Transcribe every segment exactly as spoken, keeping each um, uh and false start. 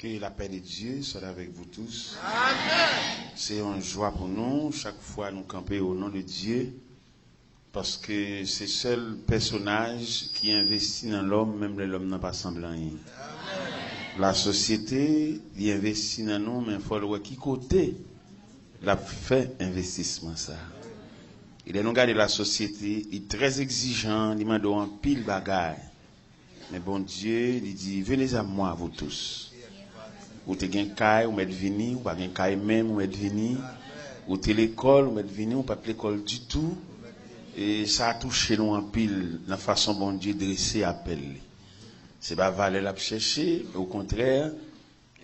Que la paix de Dieu soit avec vous tous. Amen. Se yon jwa pou nou chak fwa nou kanpe au nom de Dieu, paske se sèl pèsonaj ki envesti nan lòm, menm lè lòm nan pa sanble anyen. La sosyete, li envesti nan nou, men fò l wè ki kote l ap fè envestisman sa. E lè nou gade la sosyete, li trè egzijan, li mande w anpil bagay. Men Bondye, li di, venez à moi, vous tous. Ou te gen kay, ou mèt vini, ou pa gen kay menm, ou mèt vini. Ou te lekòl, ou mèt vini, ou pa t lekòl ditou. E sa touche nou anpil nan fason Bondye drese apèl li. Se pa valè l ap chèche, men okontrè,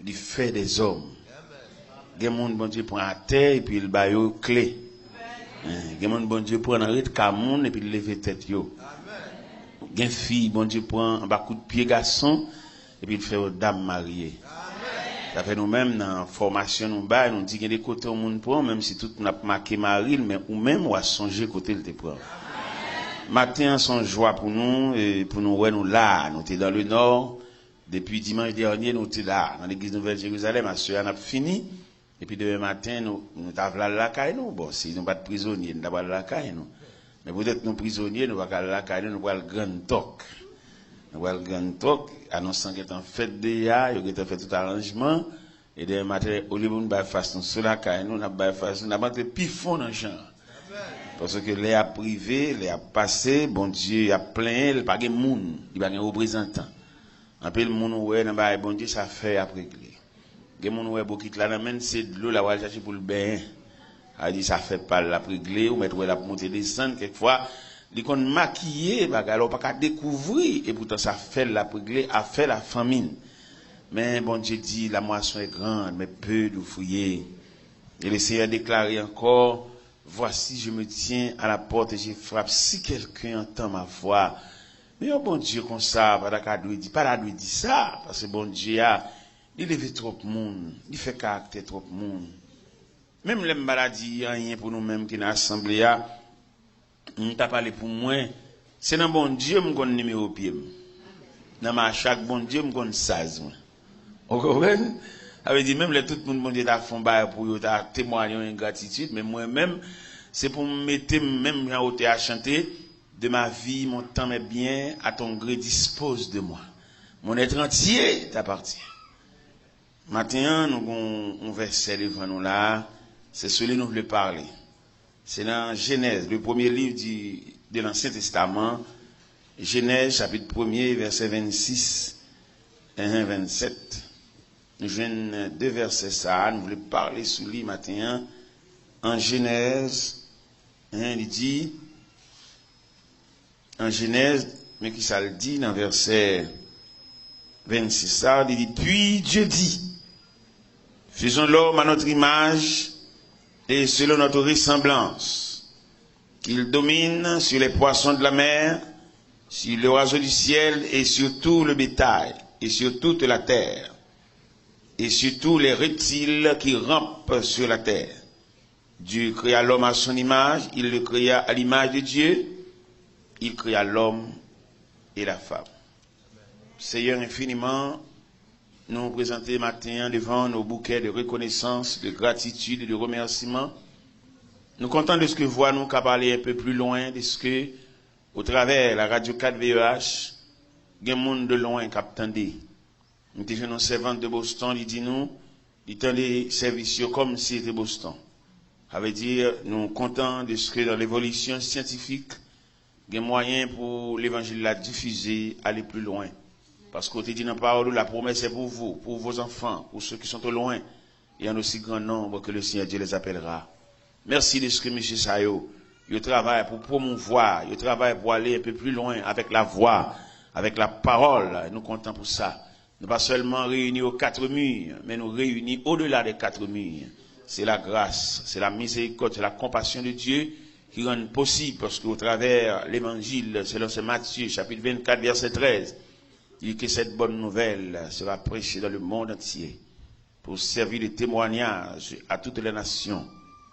li fè dèzòm. Gen moun Bondye pran atè epi l ba yo kle. Gen moun Bondye pran nan ret ka moun epi l leve tèt yo. Gen fi Bondye pran anba kout pye gason epi l fè yo dam marye. Sa fè nou menm nan fòmasyon nou bay, nou di gen de kote yon moun pran, menm si tout moun ap make mari l, men ou menm w a sonje kote l te pran. Maten an se yon jwa pou nou, e, pou nou wè nou la, nou te dans le nord, depi dimanch dènye nou te la, nan legliz Nouvèl Jerizalèm, aswè a n ap fini, epi demen maten nou, nou ta vle al lakay nou, bon, si nou pa t prizonye, nou ta pral lakay nou. Men poutèt nou prizonye, nou pa ka al lakay nou, nou pral Grand Turk. Nou pral Grand Turk, anons lan gentan fèt deja, yo gentan fè tout aranjman, e demen maten, olye pou nou bay fas nou sou lakay nou, n ap bay fas nou, n ap antre pi fon nan chan an. Paske lè ap rive, lè ap pase, Bondye ap plenyen, li pa gen moun, li pa gen reprezantan. Anpil moun ou wè nan bagay Bondye, sa fè y ap regle. Gen moun ou wè bokit la nan men l, se dlo l ap al chache pou l benyen. Sa vle di sa fè pa l l ap regle, ou mèt wè l ap monte desann, kèk fwa, li konn makiye bagay la, ou pa ka dekouvri, epoutan sa fè l l ap regle, afè lafanmi l. Men Bondye di, la moisson est grande, mais peu d'ouvriers. Et le Seigneur a déclaré encore, voici, je me tiens à la porte et je frappe. Si quelqu'un entend ma voix. Men yon Bondye konsa, pa ta ka dwe di, pa ta dwe di sa, paske Bondye a, li leve twòp moun, li fè karaktè twòp moun. Menm lè m pa ta di anyen pou nou menm ki nan asanble a, m ta pale pou mwen, se nan Bondye m konn nimewo pye m. Nan mache ak Bondye m konn saz mwen. Ou konprann? Sa vle di, menm lè tout moun Bondye ta fè yon bagay pou yo, ta temwaye yon engratitid, men mwen menm, se pou m mete m menm jan otè a chante, de ma vie, mon temps, mes biens, à ton gré, dispose de moi. Mon être entier t'appartient. Maten an, nou gen yon vèsè devan nou la, se sou li nou vle pale. Se nan Jenèz, le premier livre du, de l'Ancien Testament, Jenèz, chapit premye, vèsè vennsis, enhen, vennsèt. Nou jwenn de vèsè sa a, nou vle pale sou li maten an. An Jenèz, enhen, li di, an Jenèz, men ki sa l di nan vèsè vennsis sa, li di, Puis Dieu dit, faisons l'homme à notre image et selon notre ressemblance, qu'il domine sur les poissons de la mer, sur les oiseaux du ciel et sur tout le bétail et sur toute la terre et sur tous les reptiles qui rampent sur la terre. Dieu créa l'homme à son image, il le créa à l'image de Dieu, il créa l'homme et la femme. Seyè, enfiniman, nou prezante maten an devan nou bouke de rekonesans, de gratitid e de remèsiman. Nou kontan de ce que vwa nou ka pale un peu plus loin, de ce que, au travers la radio quatre V E H, gen moun de lwen k ap tande. M te jwenn yon sèvant de Boston, li di nou, li tande sèvis yo kòm si li te Boston. Sa vle di, nou kontan de ce que dans l'évolution scientifique, gen mwayen pou levanjil la difize, ale pli lwen. Paske w te di nan pawòl ou, la promesse est pour vous, pour vos enfants, pour ceux qui sont au loin, et en aussi grand nombre que le Seigneur Dieu les appellera. Mèsi de ce que mesye sa yo, yo travay pou pwomouvwa, yo travay pou ale un peu plus loin avec la voix, avec la parole. Nou kontan pou sa. Nou pa sèlman reyini aux quatre murs, men nou reyini au-delà des quatre murs. C'est la grâce, c'est la miséricorde, c'est la compassion de Dieu qui rendent possible, parce qu'au travers l'évangile, selon saint Matthieu, chapitre vingt-quatre, verset treize, il dit que cette bonne nouvelle sera prêchée dans le monde entier pour servir de témoignage à toutes les nations.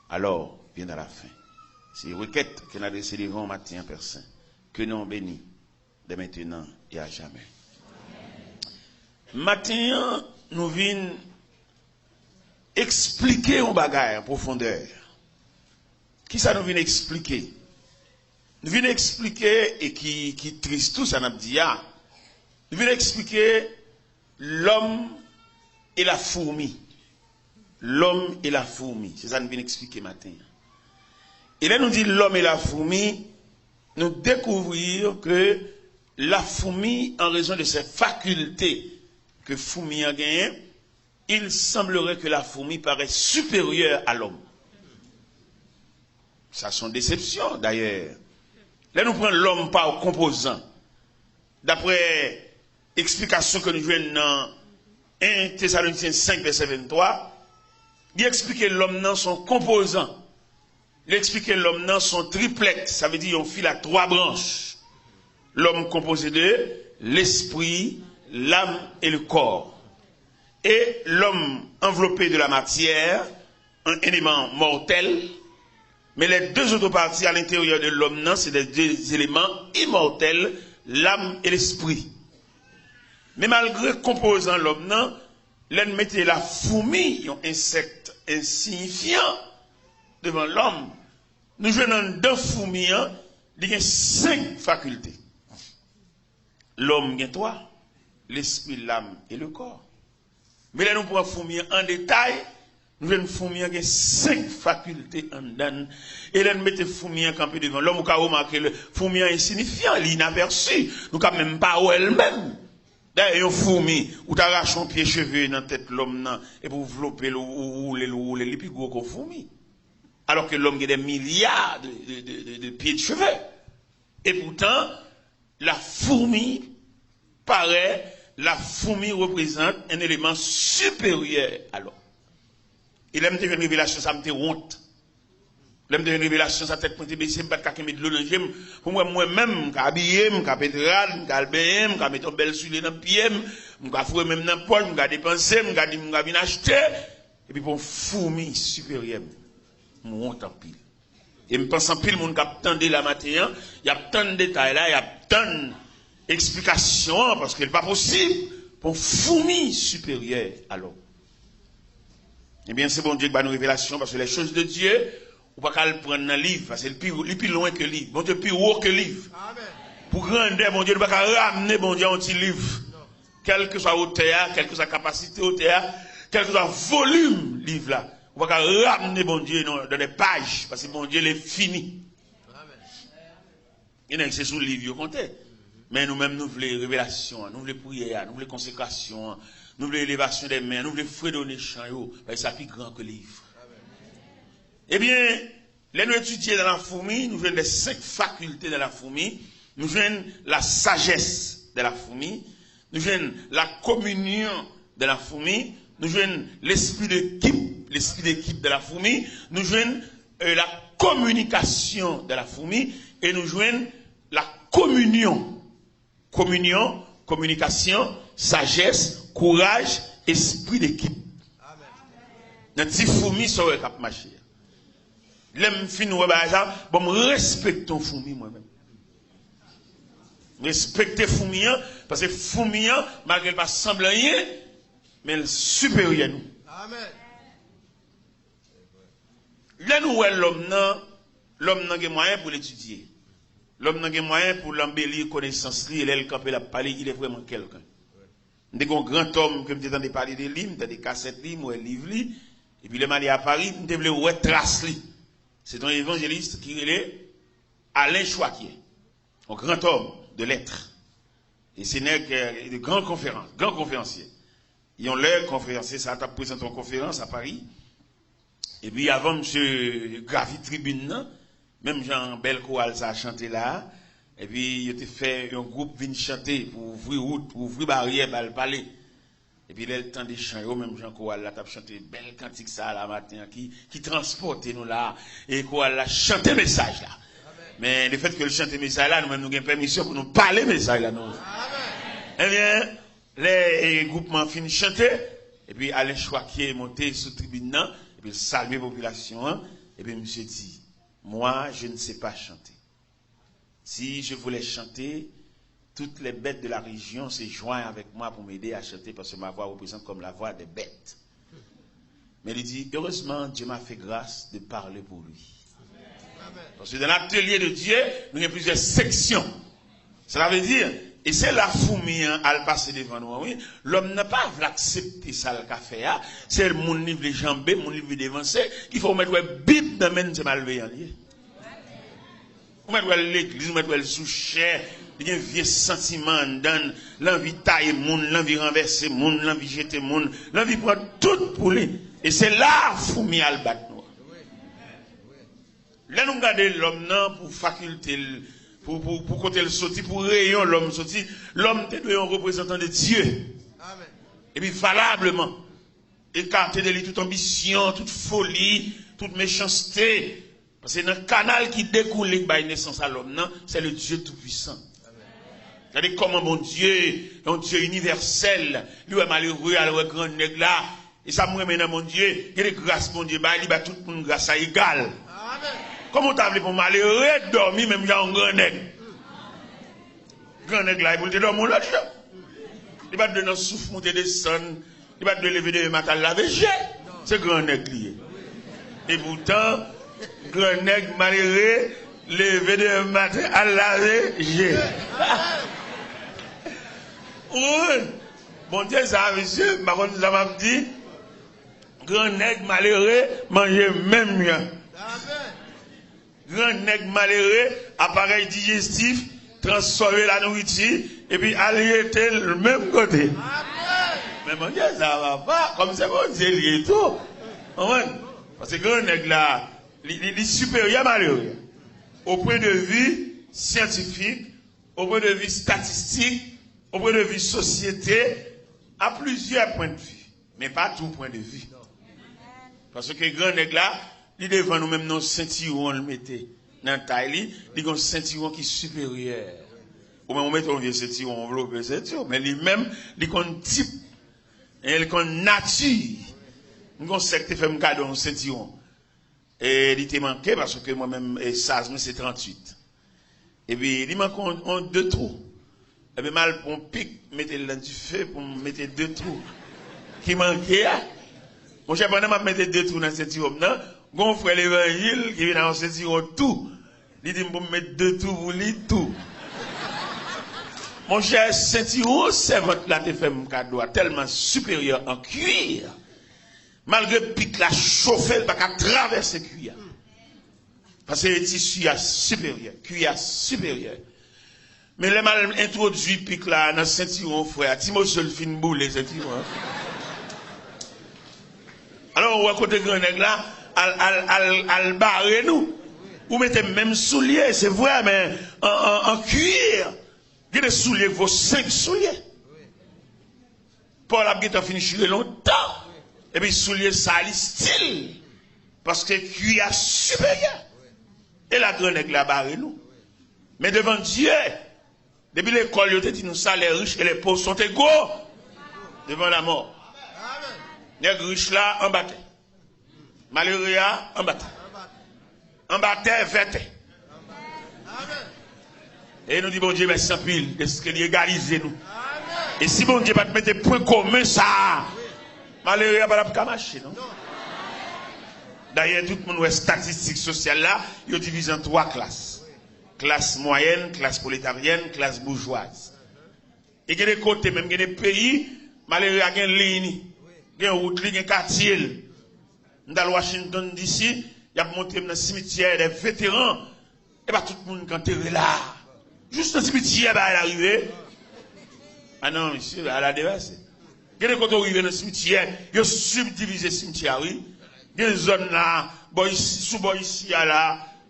Alors viendra la fin. Se rekèt ke n adrese devan w maten an, Pè Sen. Ke non w beni, dè mentenan e a jamè. Maten an, Nou vin eksplike yon bagay an pwofondè. Kisa nou vin eksplike? Nou vin eksplike, e ki, ki tris tou sa n ap di a, nou vin eksplike l'homme et la fourmi. L'homme et la fourmi. Se sa nou vin eksplike maten an. E lè nou di l'homme et la fourmi, nou découvrir que la fourmi, en raison de ses facultés que fourmi an genyen, il semblerait que la fourmi paraît supérieure à l'homme. Sa se yon desepsyon, dayè. Lè nou pran lòm pa konpozan, daprè eksplikasyon ke nou jwenn nan en Tesalonisyen senk, vèsè venntwa, li eksplike lòm nan se yon konpozan. Li eksplike lòm nan se yon triplèt, sa vle di yon fil a twa branch. L'homme composé de l'esprit, l'âme et le corps. Et l'homme enveloppé de la matière, un élément mortel, mais les deux autres parties à l'intérieur de l'homme nan, c'est des, des éléments immortels, l'âme et l'esprit. Men malgre konpozan lòm nan, lè n mete la foumi, yon ensèk ensiyifyan, devan lòm, nou jwenn anndan foumi an, li gen senk fakilte. Lòm gen twa, lespri, lam e le kò. Men lè nou pran foumi an an detay, nou jwenn foumi an gen senk fakilte anndan l. E lè n mete foumi an kanpe devan lòm, ou ka remake le, foumi an ensiyifyan, li inapèsi. Nou ka menm pa wè l menm. Dayè, yon foumi, ou ta rache yon pye cheve nan tèt lòm nan, epi ou vlope l, ou, ou woule l, ou woule l, li pi gwo ke yon foumi. Alòske lòm gen dè milya de, de, de, de, de pye de cheve. Epoutan, la fourmi parè, la fourmi reprezant un élément supérieur à l'homme. E lè m te jwenn revelasyon sa, m te wont. Lè m te jwenn revelasyon sa, tèt mwen te bese, m pa t ka kenbe dlo nan je m. Pou m wè mwen menm, m ka abiye, m ka pete rad, m ka al benyen, m ka mete yon bèl soulye nan pye m, m ka foure men m nan pòch, m ka depanse, m ka di m ka vin achte. Epi pou yon foumi siperyè m, m wont anpil. E m panse anpil moun k ap tande la maten an, y ap tann detay la, y ap tann eksplikasyon an, paske l pa posib pou yon foumi siperyè a lòm. Ebyen, se Bondye ki ba nou revelasyon, paske les choses de Dieu, ou pa ka al pran nan liv, paske li pi, li pi lwen ke liv. Bondye pi wo ke liv. Pou grandè Bondye, nou pa ka ramne Bondye a yon ti liv. Kèlkeswa wotè a, kèlkeswa kapasite wotè a, kèlkeswa volim liv la, ou pa ka ramne Bondye nan, dans des pages, paske Bondye, li fini. Gen nèg se sou liv yo konte. Men nou menm, nou vle revelasyon an, nou vle priyè a, nou vle konsekrasyon an, nou vle elevasyon dè men an, nou vle fredone chan yo, paske sa pi gran ke liv. Ebyen, lè nou etidye dans la fourmi, nou jwenn les cinq facultés de la fourmi, nou jwenn la sagesse de la fourmi, nou jwenn la communion de la fourmi, nou jwenn l'esprit d'équipe, l'esprit d'équipe de la fourmi, nou jwenn, euh, la communication de la fourmi, e nou jwenn la communion. Kominyon, kominikasyon, sajès, kouraj, espri dekip. Nan ti foumi sa w wè k ap mache a. Lè m fin wè bagay sa, bon, m respekte yon foumi mwen menm. M respekte foumi an, paske foumi an, malgre l pa sanble anyen, men l siperyè nou. Lè nou wè lòm nan, lòm nan gen mwayen pou l etidye. Lòm nan gen mwayen pou l anbeli konesans li, e lè l kanpe l ap pale, il est vraiment quelqu'un. M te gen yon grantòm ke m te tande pale de li, m tande kasèt li, m wè liv li, epi lè m ale a Pari, m te vle wè tras li. Se te yon evanjelis ki rele Alain Choiquier, yon grantòm de lèt. E se nèg, euh, de gran konferans, gran konferansye. Yon lè, konferansye sa a t ap prezante yon konferans a Pari. Epi avan misye gravi tribin nan, menm jan bèl koral sa a chante la a, epi yo te fè yon gwoup vin chante pou ouvri wout, pou ouvri baryè ba l pale. Epi lè l tande chan yo, menm jan koral la t ap chante bèl kantik sa a la maten an ki, ki transpòte nou la a, e koral la chante mesaj la. Men lefètke l chante mesaj la, nou menm nou gen pèmisyon pou nou pale mesaj la, nou. Ebyen, lè, e, gwoupman an fin chante, epi Alain Choiquier monte sou tribin nan, epi l salye popilasyon an, epi misye di, moi, je ne sais pas chanter. Si je voulais chanter, Toutes les bêtes de la région se joignent avec moi pour m'aider à chanter parce que ma voix représente comme la voix des bêtes. Men li di, heureusement, Dieu m'a fait grâce de parler pour lui. Paske nan atelye de Dye, nou gen plizyè seksyon. Sa vle di, e se la foumi an al pase devan nou an, wi. Lòm nan pa vle aksepte sa l ka fè a. Se moun li vle janbe, moun li vle devanse, ki fè w mèt wè Bib nan men l, se malveyan li ye. Ou mèt wè l legliz, ou mèt wè l sou chè, li gen vye santiman anndan l, l anvi taye moun, l anvi ranvèse moun, l anvi jete moun, l anvi pran tout pou li. E se la foumi al bat nou. Lè nou gade lòm nan pou fakilte l, pou, pou, pou kote l soti, pou reyon lòm soti, lòm te dwe yon reprezantan de Dye. Epi valableman, ekate de li tout anbisyon, tout foli, tout mechanste. Paske nan kanal ki dekoule, k bay nesans a lòm nan, se le Dieu Tout-Puissant. Gade kòman Bondye, yon Dye inivèsèl, li wè malere a, li wè gran nèg la. E sa m renmen nan Bondye, gen de gras Bondye bay, li ba tout moun gras la egal. Kòman w ta vle pou malere dòmi menm jan yon gran nèg? Gran nèg la, e pou l te dòmi yon lòt jan. Li pa t dwe nan souf monte desann, li pa t dwe leve demen maten al lave je. Se gran nèg li ye. E poutan, gran nèg malere leve demen maten al lave je. Ou konprann? Bondye sa, mesye, m pa konn sa m ap di. Gran nèg malere manje menm jan. Gran nèg malere, aparèy dijestif, transfòme lanouriti, epi al jete l menm kote. Men Bondye sa, papa, kòm se Bondye li ye tou. Konprann? Paske gran nèg la, li, li, li siperyè malere. Au point de vue scientifique, au point de vue statistique, au point de vue société, à plusieurs points de vue, men pa tou pwen de vi. Paske gran nèg la, li devan nou menm nan sentiwon l mete nan tay li, li gen yon sentiwon ki siperyè. Ou menm ou mete yon vye sentiwon, ou vle w vye sentiwon, men li menm, li konn tip, e li konn nati. M gen yon sè k te fè m kado yon sentiwon. E li te manke, paske mwen menm, e, saz mwen se tranntuit. Epi li manke yon, yon de twou. Epi m al pran yon pik, mete l nan dife pou m mete de twou ki manke a. Monchè, pandan m ap mete de twou nan sentiwon m nan, gen yon frè levanjil ki vin ak yon sentiwon tou. Li di m pou m met de twou pou li tou. Monchè, sentiwon sèvant la te fè m kado a tèlman siperyè an kwi. Malgre pik la chofe, l pa ka travèse kwi a. Paske tisi a siperyè, kwi a siperyè. Men lè m al entwodui pik la nan sentiwon frè a, ti moso l fin boule sentiwon an. Alò, ou wè kote gran nèg la al, al, al, al bare nou. Ou mete menm soulye, se vre, men an, an, an kwi, gen de soulye k vo senk soulye. Pòl ap gentan fin chire lontan. Epi soulye sa li stil. Paske kwi a siperyè. E la gran nèg la bare nou. Men devan Dye, depi lekòl yo te di nou sa, les riches et les pauvres sont égaux devant la mort. Nèg rich la anba tè. Malere a anba tè. Anba tè, vè tè. E nou di Bondye mèsi anpil dèske li egalize nou. E si Bondye pa t mete pwen komen sa a, malere a pa t ap ka mache, non. Dayè, tout moun wè estatistik sosyal la, yo divize an twa klas. Klas mwayèn, klas pwoletaryèn, klas boujwaz. E gen de kote, menm gen de peyi, malere a gen liy li, gen wout li, gen katye l. M t al Washington D C, y ap montre m nan simityè dè veteran. E pa tout moun k antere la. Jis nan simityè bagay la rive. A non, mesye, bagay la depase. Gen de kote w rive nan simityè, yo sibdivize simityè a, wi. Gen zòn la, bò isi, sou bò isi a la,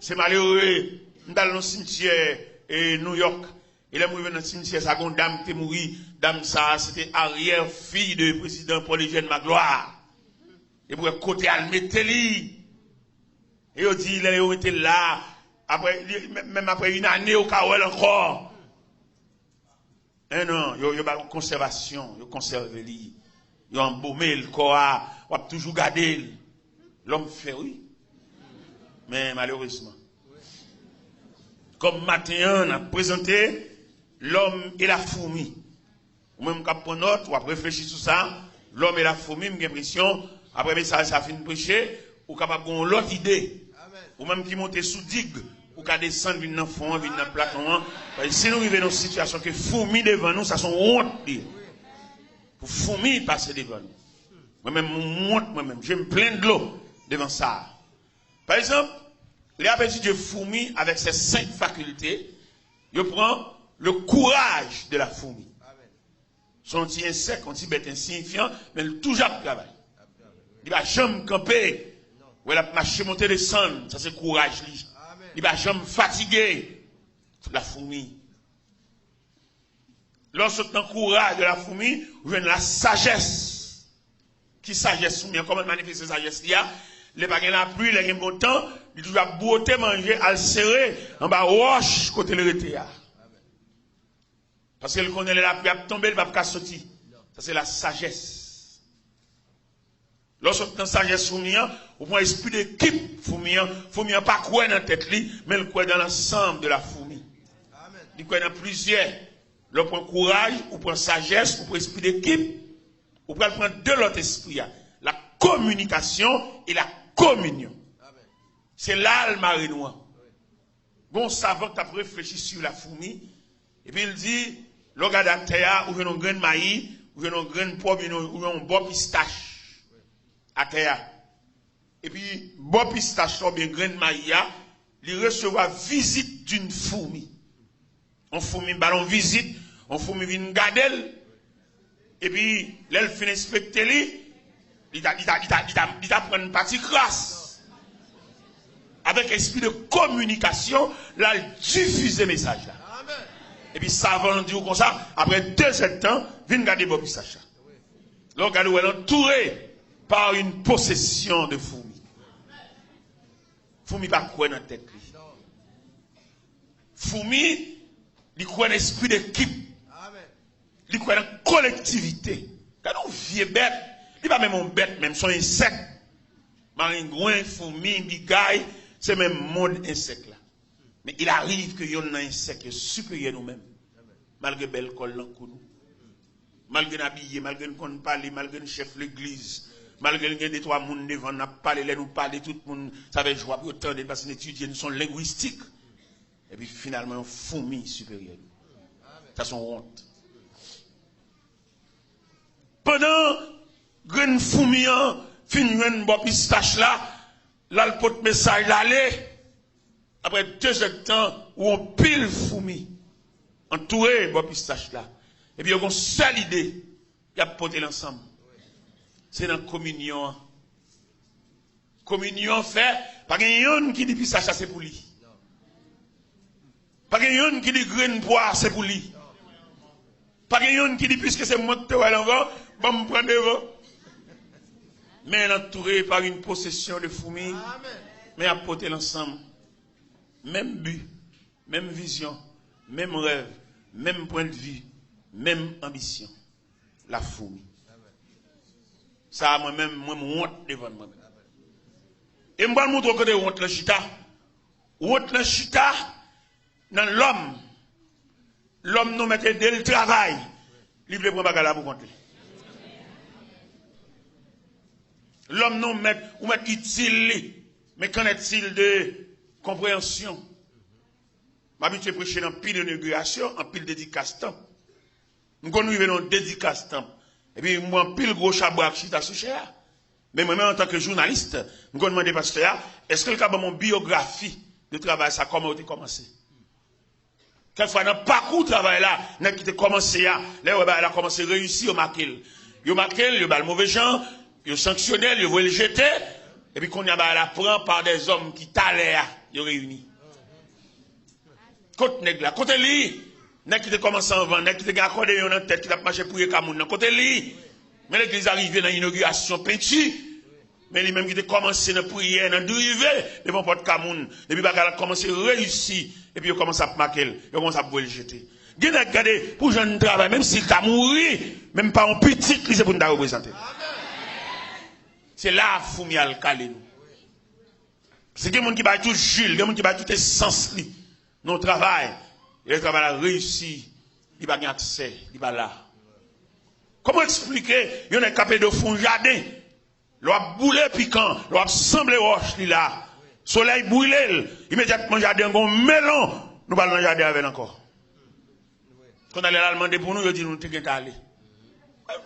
se malere. M t al nan simityè, e, New York. E lè m rive nan simityè sa, gon dam ki te mouri. Dam sa, se te aryè fiy de prezidan Paul Eugène Magloire. E pou wè kote al mete li. E yo di, lè yo mete l la, apre, li, menm, menm apre yon ane, ou ka wè l ankò. En non, yo, yo ba l yon konsèvasyon, yo konsève li. Yo anbome l, kò a, w ap toujou gade l. Lòm fè, wi. Men malerezman, kòm maten an, n ap prezante L'homme et la fourmi. Ou menm k ap pran nòt, w ap reflechi sou sa. L'homme et la fourmi, m gen enpresyon, apre mesaj sa fin preche, ou kapab gen yon lòt ide. Ou menm ki monte sou dig, ou ka desann vin nan fon an, vin nan platon an. Paske si nou rive nan yon sitiyasyon ke foumi devan nou, sa se yon wont li ye. Pou foumi pase devan nou. Mwen menm, m wont mwen menm. Je m plen dlo devan sa. Pa egzanp, lè y ap etidye foumi avèk ses senk fakilte, yo pran le courage de la fourmi. Se yon ti ensèk, yon ti bèt ensiyifyan, men l toujou ap travay. Li pa janm kanpe. Wè l ap mache monte desann, sa se kouraj li. Li pa janm fatige. La fourmi. Lè w sot nan kouraj de la fourmi, ou jwenn la sajès. Ki sajès foumi an? Kòman l manifeste sajès li a? Lè pa gen lapli, lè gen bon tan, li toujou ap bwote manje, al sere anba wòch kote l rete a. Paske l konnen lè lapli ap tonbe, li p ap ka soti. Sa se la sajès. Lè w sot nan sajès foumi an, ou pran espri de kip foumi an. Foumi an pa kwè nan tèt li, men l kwè dans l'ensemble de la fourmi. Li kwè nan plizyè. Lè w pran kouraj, ou pran sajès, ou pran espri de kip, ou pral pran de lòt espri a. La communication et la communion. Se la l mare nou an. Gon savan k t ap reflechi sur la fourmi, epi l di, lè w gade atè a, ou jwenn yon grenn mayi, ou jwenn yon grenn pòm, ou jwenn yon, ou jwenn yon bò pistach atè a. Epi, bò pistach la oubyen grenn mayi a, li resevwa vizit d'une fourmi. Yon foumi ba l yon vizit, yon foumi vin gade l, epi, lè l fin enspekte li, li ta, li ta, li ta, li ta, li ta pran pati kras. Avèk espri de kominikasyon, l al difize mesaj la. Epi savan an di w konsa, apre de zèdtan, vin gade bò pistach la. Lè w gade, w wè l antoure par une possession de fourmi. Foumi pa kwè nan tèt li. Foumi, li kwè nan espri de kip. Li kwè nan kolektivite. Gade yon vye bèt. Li pa menm yon bèt menm, se yon ensèk. Marengwen, foumi, bigay, se menm mond ensèk la. Men il arrive ke yonn nan ensèk yo siperyè nou menm. Malgre bèl kò l nan kou nou. Malgre n abiye, malgre n konn pale, malgre n chèf legliz, malgre n gen de twa moun devan n ap pale, lè nou pale, tout moun, sa fè jwa pou yo tande n, paske n etidye, n se yon lengwistik. Epi finalman, yon foumi siperyè nou. Sa se yon wont. Pandan grenn foumi an fin jwenn bò pistach la, l al pot mesaj la ale. Apre de zèdtan, ou yon pil foumi antoure bò pistach la. Epi yo gon sèl ide, y ap pote l ansanm. Se nan kominyon an. Kominyon fè, pa gen yonn ki di pistach la se pou li. Pa gen yonn ki di grenn pwa se pou li. Pa gen yonn ki di, piske se mwen ki te wè l anvan, ban m pran devan. Men l antoure par une possession de fourmi. Men y ap pote l ansanm. Menm bi, menm vizyon, menm rèv, menm pwendvi, menm anbisyon. La fourmi. Sa a mwen menm, mwen m wont devan mwen menm. E m pral montre w kote wont lan chita. Wont lan chita nan lòm. Lòm nou mèt ede l travay. Li vle pran bagay la pou kont li. Lòm nou mèt, ou mèt itil li. Men qu'en est-il de konpreyansyon? M abitye preche nan anpil inogirasyon, anpil dedikas tanp. M konn rive nan yon dedikas tanp. Epi m wè anpil gwo chabrak chita sou chè a. Men mwen menm, antanke jounalis, m konn mande pastè a, èske l ka ban m yon biyografi de travay sa, kòman yo te kòmanse? Kèk fwa nan pakou travay la, nèg ki te kòmanse a, lè yo wè bagay la kòmanse reyisi, yo make l. Yo make l, yo ba l move jan, yo sanksyone l, yo voye l jete, epi kounye a bagay la pran pa dèzòm ki talè a yo reyini. Kot nèg la? Kote li? Nèg ki te kòmanse anvan, nèg ki te gen akòdeyon nan tèt, ki t ap mache priye ka moun nan. Kote li? Men legliz la rive nan inogirasyon penti. Men li menm ki te kòmanse nan priyè, nan drive devan pòt ka moun. Depi bagay la kòmanse reyisi, epi yo kòmanse ap make l, yo kòmanse ap voye l jete. Gen nèg, gade, pou jan n travay, menm si l ta mouri, menm pa yon pitit li se pou n ta reprezante. Se la foumi al kale nou. Se gen moun ki bay tout ji l, gen moun ki bay tout esans li nan yon travay. E lè travay la reyisi, Li pa gen aksè, li pa la. Kòman eksplike yon nèg k ap ede w fè yon jaden? Lè w ap boule pikan, lè w ap sanble wòch, li la. Solèy brile l, imedyatman jaden an gen yon melon, nou pa al nan jaden avè l ankò. Kounye a lè l al mande pou nou, yo di nou te gentan ale.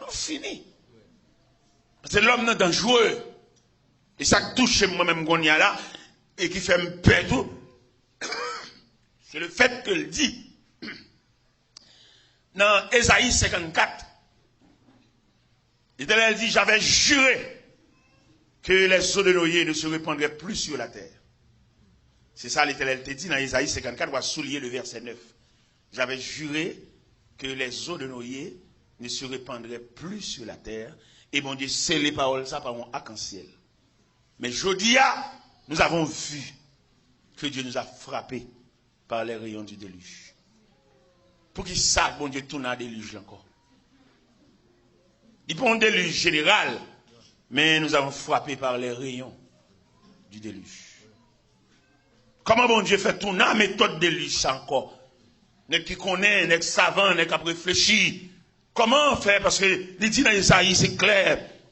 Nou fini. Paske lòm nan danjere. E sa k touche m mwen menm kounye a la, e ki fè m pè tou, se le fèt ke l di, nan Ezayi senkannkat, Letènèl di, j'avais juré que les os de Noé ne se répandraient plus sur la terre. Se sa Letènèl te di nan Ezayi senkannkat, w a souliye le vèsè nèf. J'avais juré que les os de Noé ne se répandraient plus sur la terre. E Bondye sele pawòl sa pa yon akansyèl. Men jodi a, nous avons vu que Dieu nous a frappés par les rayons du déluge. Poukisa Bondye tounen a delij la ankò? Li pa yon delij jeneral, men nous avons frappé par les rayons du déluge. Kòman Bondye fè tounen a metòd delij sa ankò? Nèg ki konnen, nèg savan, nèg k ap reflechi. Kòman fè? Paske li di nan Ezayi, se klè,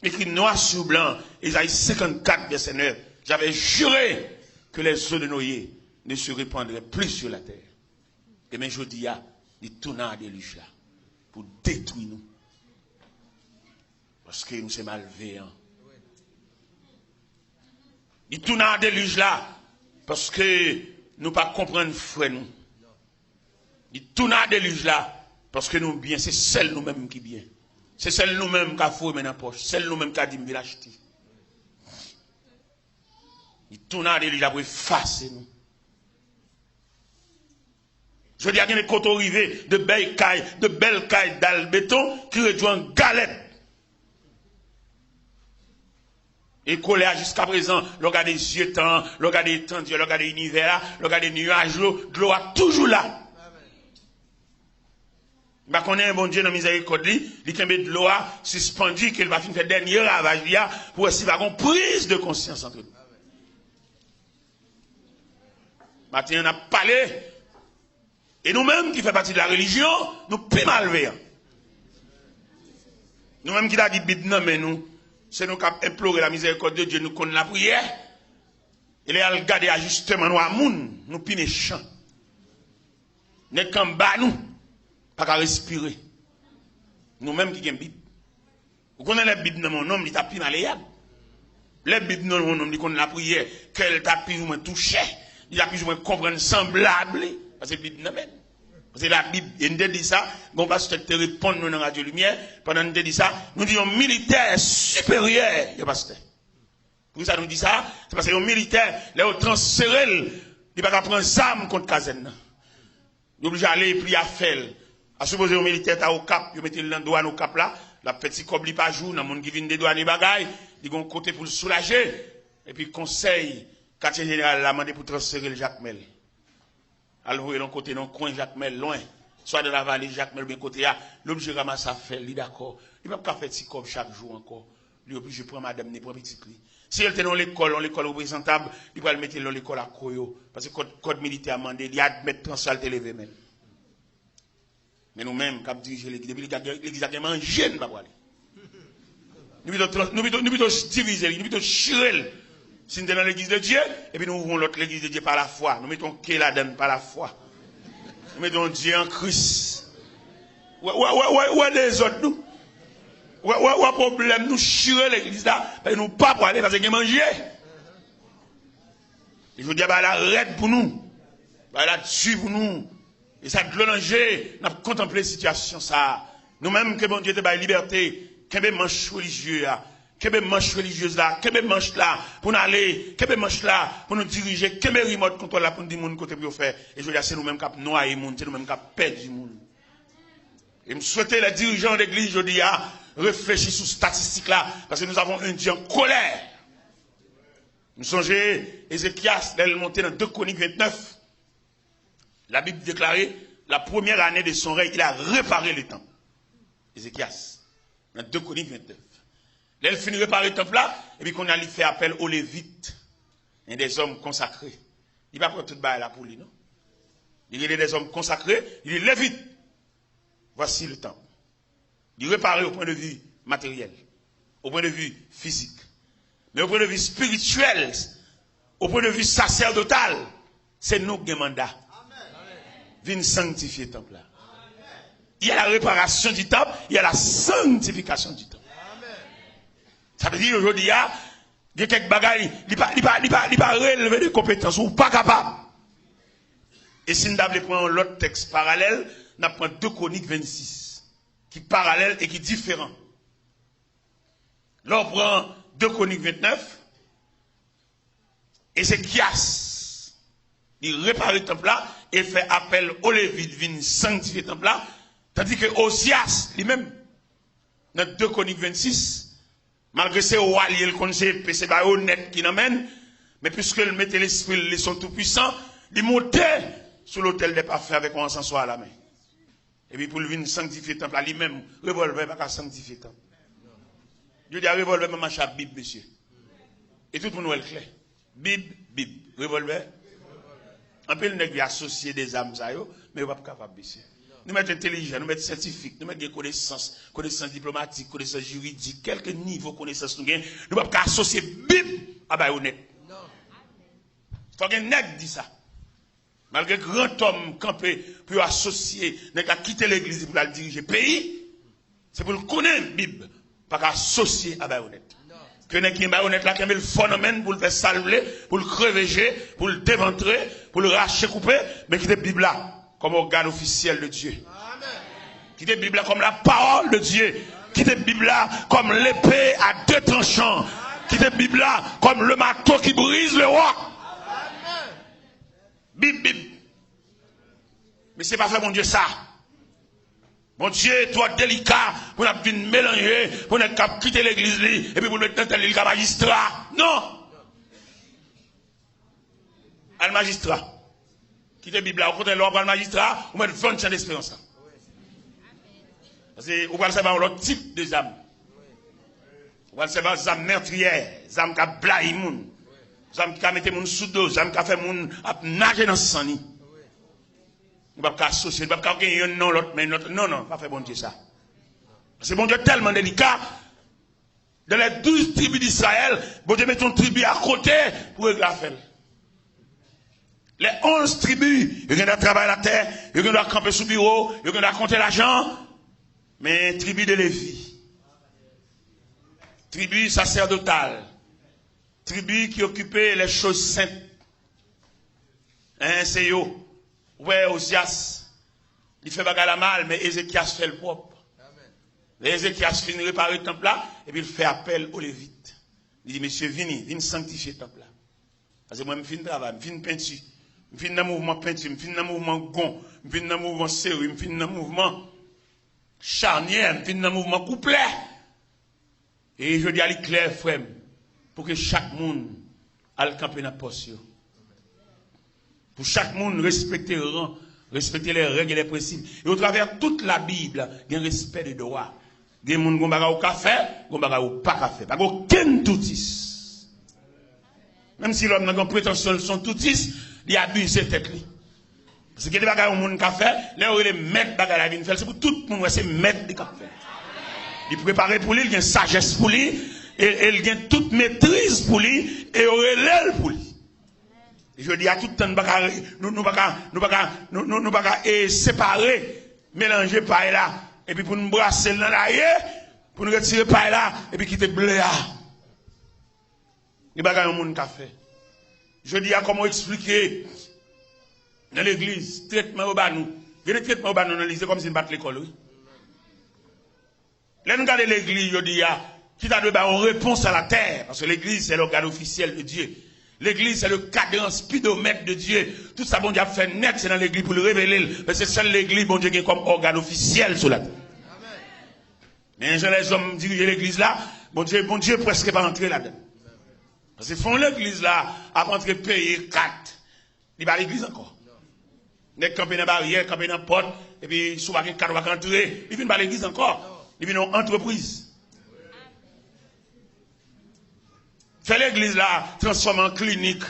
ekri nwa sou blan, Ezayi senkannkat, vèsè nèf, j'avais juré que les os de Noé ne se répandraient plus sur la terre. E men jodi a, li tounen a delij la pou detwi nou. Paske nou se malveyan. Li tounen a delij la paske nou pa konprann frè nou. Li tounen a delij la paske nou byen, se sèl nou menm ki byen. Se sèl nou menm ka foure men nan pòch, sèl nou menm ka di m vin achte. Li tounen a delij la pou efase nou. Jodi a gen de kote w rive, de bèl kay, de bèl kay dal beton ki redwi an galèt. E kolè a jiskaprezan, lè w gade zye tan an, lè w gade etandi a, lè w gade inivè a, lè w gade nyaj yo, dlo a toujou la. M pa konnen Bondye nan mizèrikòd li, li kenbe dlo a sispann, ke l pa fin fè dènye ravaj li a, pou wè si pa gon priz de konsyans antre nou. Maten an n ap pale, e nou menm ki fè pati de la relijyon, nou pi malveyan. Nou menm ki ta gen Bib nan men nou, se nou k ap enplore la mizèrikòd de Dye, nou konn lapriyè. E lè y al gade ajisteman nou a moun, nou pi mechan. Nèg k anba nou pa ka respire. Nou menm ki gen Bib. Ou konnen lè Bib nan men yon nonm, li ta pi maleyab. Lè Bib nan men yon nonm, li konn lapriyè, kè l ta pi ou mwen touche, li ta pi ou mwen konprann sanblab li, paske Bib nan men l. Paske la Bib, e n te di sa, gon pastè ki te reponn nou nan Radyo Limyè, pandan n te di sa, nou di yon militè siperyè yon pastè. Poukisa nou di sa? Se paske yon militè, lè yo transfere l, li pa ka pran zam kont kazèn nan. Li oblije ale epi afè l. A sipoze yon militè ta Okap, yo mete l nan dwàn Okap la, l ap fè ti kòb li pa jou nan moun ki vin dedwane bagay, li gen yon kote pou l soulaje. Epi konsèy katye jeneral la mande pou transfere l Jakmèl. Al voye l yon kote nan kwen Jakmèl lwen, swa nan lavale Jakmèl oubyen kote a, li oblije ranmase afè l, li dakò. Li p ap ka fè ti kòb chak jou ankò. Li oblije pran madanm ni, pran pitit li. Si l te nan yon lekòl, yon lekòl reprezantab, li pral mete l nan yon lekòl a koyo. Paske kòd, kòd militè a mande, li admèt transfè a, l te leve men l. Men nou menm k ap dirije legliz, depi legliz la gen, legliz la gen manje, n pa prale. Nou pito trans-, nou pito, nou pito divize li, nou pito chire l. Si n te nan legliz de Dye, epi nou ouvri yon lòt legliz de Dye pa lafwa, nou mete yon ke ladan l pa lafwa. Nou mete yon Dye an Kris. Wè, wè, wè, wè, wè dezòd nou. Wè, wè, wè pwoblèm nou, chire legliz la, paske nou pa prale, paske gen manje. E jodi a bagay la rèd pou nou. Bagay la di pou nou. E sa dlo nan je, n ap kontanple sitiyasyon sa a. Nou menm ke Bondye te bay libète, kenbe manch relijye a, kenbe manch relijyez la, kenbe manch la pou n ale, kenbe manch la pou nou dirije, kenbe rimòt kontwòl la pou n di moun kote pou yo fè. E jodi a se nou menm k ap nwaye moun, se nou menm k ap pèdi moun. E m swete lè dirijan legliz jodi a reflechi sou statistik la, paske nous avons un Dieu en colère. M sonje Ezekyas, lè l monte nan de Kwonik vennèf, la Bible déclare, la première année de son règne, il a réparé le temple. Ezekyas, nan de Kwonik vennèf. Lè l fin repare tanp la, epi kounye a li fè apèl o Levit, en des hommes consacrés. Li pa pran tout bagay la pou li, non. Li rele des hommes consacrés, li di Levit. Voici le temple. Li repare au point de vue matériel, au point de vue physique. Men au point de vue spirituel, au point de vue sacerdotal, se nou ki gen manda. Vin sanktifye tanp la. Il y a la réparation du temple, il y a la sanctification du temple. Sa vle di, jodi a, gen kèk bagay, li pa, li pa, li pa, li pa releve de konpetans, ou pa kapab. E si n ta vle pran yon lòt tèks paralèl, n ap pran de Kwonik vennsis, ki paralèl e ki diferan. Lè w pran de Kwonik vennèf, Ezekyas, li repare tanp la e fè apèl o Levit vin sanktifye tanp la, tandike Ozyas, li menm, nan de Kwonik vennsis, malgre se wa l ye, l konn se epe, se bayonèt ki nan men l, men piske l mete lespri l, li se yon toupwisan, li monte sou lotèl dè pafen avèk yon ansanswa a lamen. Epi pou l vin sanktifye tanp la, li menm, revòlvè pa ka sanktifye tanp. Jodi a, revòlvè pa mache ak Bib, mesye. E tout moun wè l klè. Bib, Bib. Revòlvè. Anpil nèg vle asosye de zam sa yo, men yo p ap kapab, mesye. Nou mèt entèlijan, nou mèt syantifik, nou mèt gen konesans, konesans diplomatik, konesans jiridik, kèlke nivo konesans nou gen, nou p ap ka asosye Bib a bayonèt. Fò gen nèg di sa. Malgre grantòm kanpe pou yo asosye nèg la kite legliz li pou l al dirije peyi, se pou l konnen Bib pa ka asosye a bayonèt. Ke nèg ki gen bayonèt la kenbe l fò nan men l pou l fè sa l vle, pou l kreve je, pou l devantre, pou l rache koupe, men kite Bib la kòm ògàn ofisyèl de Dye. Kite Bib la kòm la parole de Dieu. Kite Bib la kòm lepe a de tranchan. Kite Bib la kòm le mato ki briz le wòk. Bib, Bib. Mesye, pa fè Bondye sa. Bondye twò delika pou n ap vin melanje, pou nèg k ap kite legliz li, epi pou l met nan tèt li, li ka majistra. Non! Al majistra. Kite Bib la. Okontrè, lè w ap al majistra, ou mèt vann chan desperans la. Paske ou pral sèvi a yon lòt tip de zam. Ou pral sèvi a zam mètriyè, zam k ap blayi moun, zam ki ka mete moun sou do, zam k ka fè moun ap naje nan san li. Nou p ap ka asosye, nou p ap ka gen yonn nan lòt, men lòt, non, non, pa fè Bondye sa. Paske Bondye tèlman delika, dans les douze tribus d'Israël, Bondye mete yon tribi akote pou regle afè l. Les onze tribus, yo gen dwa travay latè, yo gen dwa kanpe sou biwo, yo gen dwa konte lajan. Men tribi de Levi, tribi sacerdotal, tribi ki okipe les choses saintes, en, se yo. Ou wè Ozyas, li fè bagay la mal, men Ezekyas fè l pwòp. Lè Ezekyas fin repare tanp la, epi l fè apèl o Levit. Li di, "Mesye, vini, vin sanktifye tanp la. Paske mwen, m fin travay, m fin penti, m fin nan mouvman penti, m fin nan mouvman gong, m fin nan mouvman seri, m fin nan mouvman chanyè, m fin nan mouvman kouplè." E jodi a, li klè, frè m, pou ke chak moun al kanpe nan pòs yo. Pou chak moun respekte ran, respekte les règles et les principes. E au travers toute la Bible, gen respè de dwa. Gen moun, gon bagay ou ka fè, gon bagay ou pa ka fè. Pa gen okenn toutis. Menm si lòm nan gen pretansyon l se yon toutis, li abize tèt li. Paske gen de bagay yon moun ka fè, lè yo rele mèt bagay la vin fè l, se pou tout moun wè se mèt li k ap fè l. Li prepare pou li, li gen sajès pou li, e, e li gen tout metriz pou li, e yo rele l pou li. E jodi a, tout tan nou pa ka, nou, nou pa ka, nou pa ka, nou, nou, nou pa ka, e, separe, melanje pay la, epi pou nou brase l nan laye, pou nou retire pay la, epi kite ble a. Gen bagay yon moun ka fè. Jodi a, kòman w eksplike nan legliz, tretman yo ba nou? Gen de tretman yo ba nou nan legliz, se kòmsi n pa t lekòl, wi. Lè n gade legliz jodi a, ki ta dwe bay yon repons alatè, paske legliz se lògàn ofisyèl de Dye. Legliz se le kadran spidomèt de Dye. Tout sa Bondye ap fè nèt, se nan legliz pou l revele l. Men se sèl legliz Bondye gen kòm ògàn ofisyèl sou latè. Men jan lèzòm dirije legliz la, Bondye, Bondye prèske pa antre ladan l. Paske fon legliz la ap antre peye kat, li pa legliz ankò. Nèg kanpe nan baryè, kanpe nan pòt, epi si w pa gen kat, ou pa ka antre. Li vin pa legliz ankò. Li vin yon antrepriz. Fè legliz la transfòme an klinik.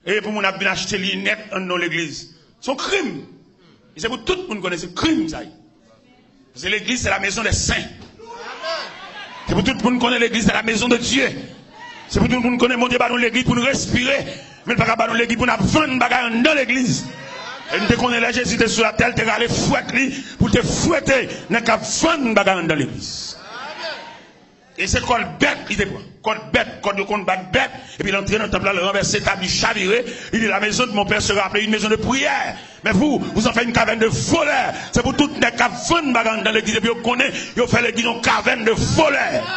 E pou moun ap vin achte linèt anndan legliz. Se yon krim. E se pou tout moun konnen se krim sa ye. Se legliz, se la maison des saints. Se pou tout moun konnen legliz, se la maison de Dieu. Se pou tout moun konnen Bondye ba nou legliz pou nou respire, men l pa ka ba nou legliz pou n ap vann bagay anndan legliz. E nou te konnen lè Jezi te sou latè, l te rale fwèt li pou l te fwete nèg k ap vann bagay anndan legliz. E se kòlbèt li te pran. Kòlbèt, kòd yo konn bat bèt, epi l antre nan tanp la, l ranvèse tab, li chavire, li di, la maison de mon père sera appelée une maison de prière. Mais vous, vous en faites une caverne de voleurs. Se pou tout nèg k ap vann bagay anndan legliz, epi yo konnen yo fè legliz yon caverne de voleurs.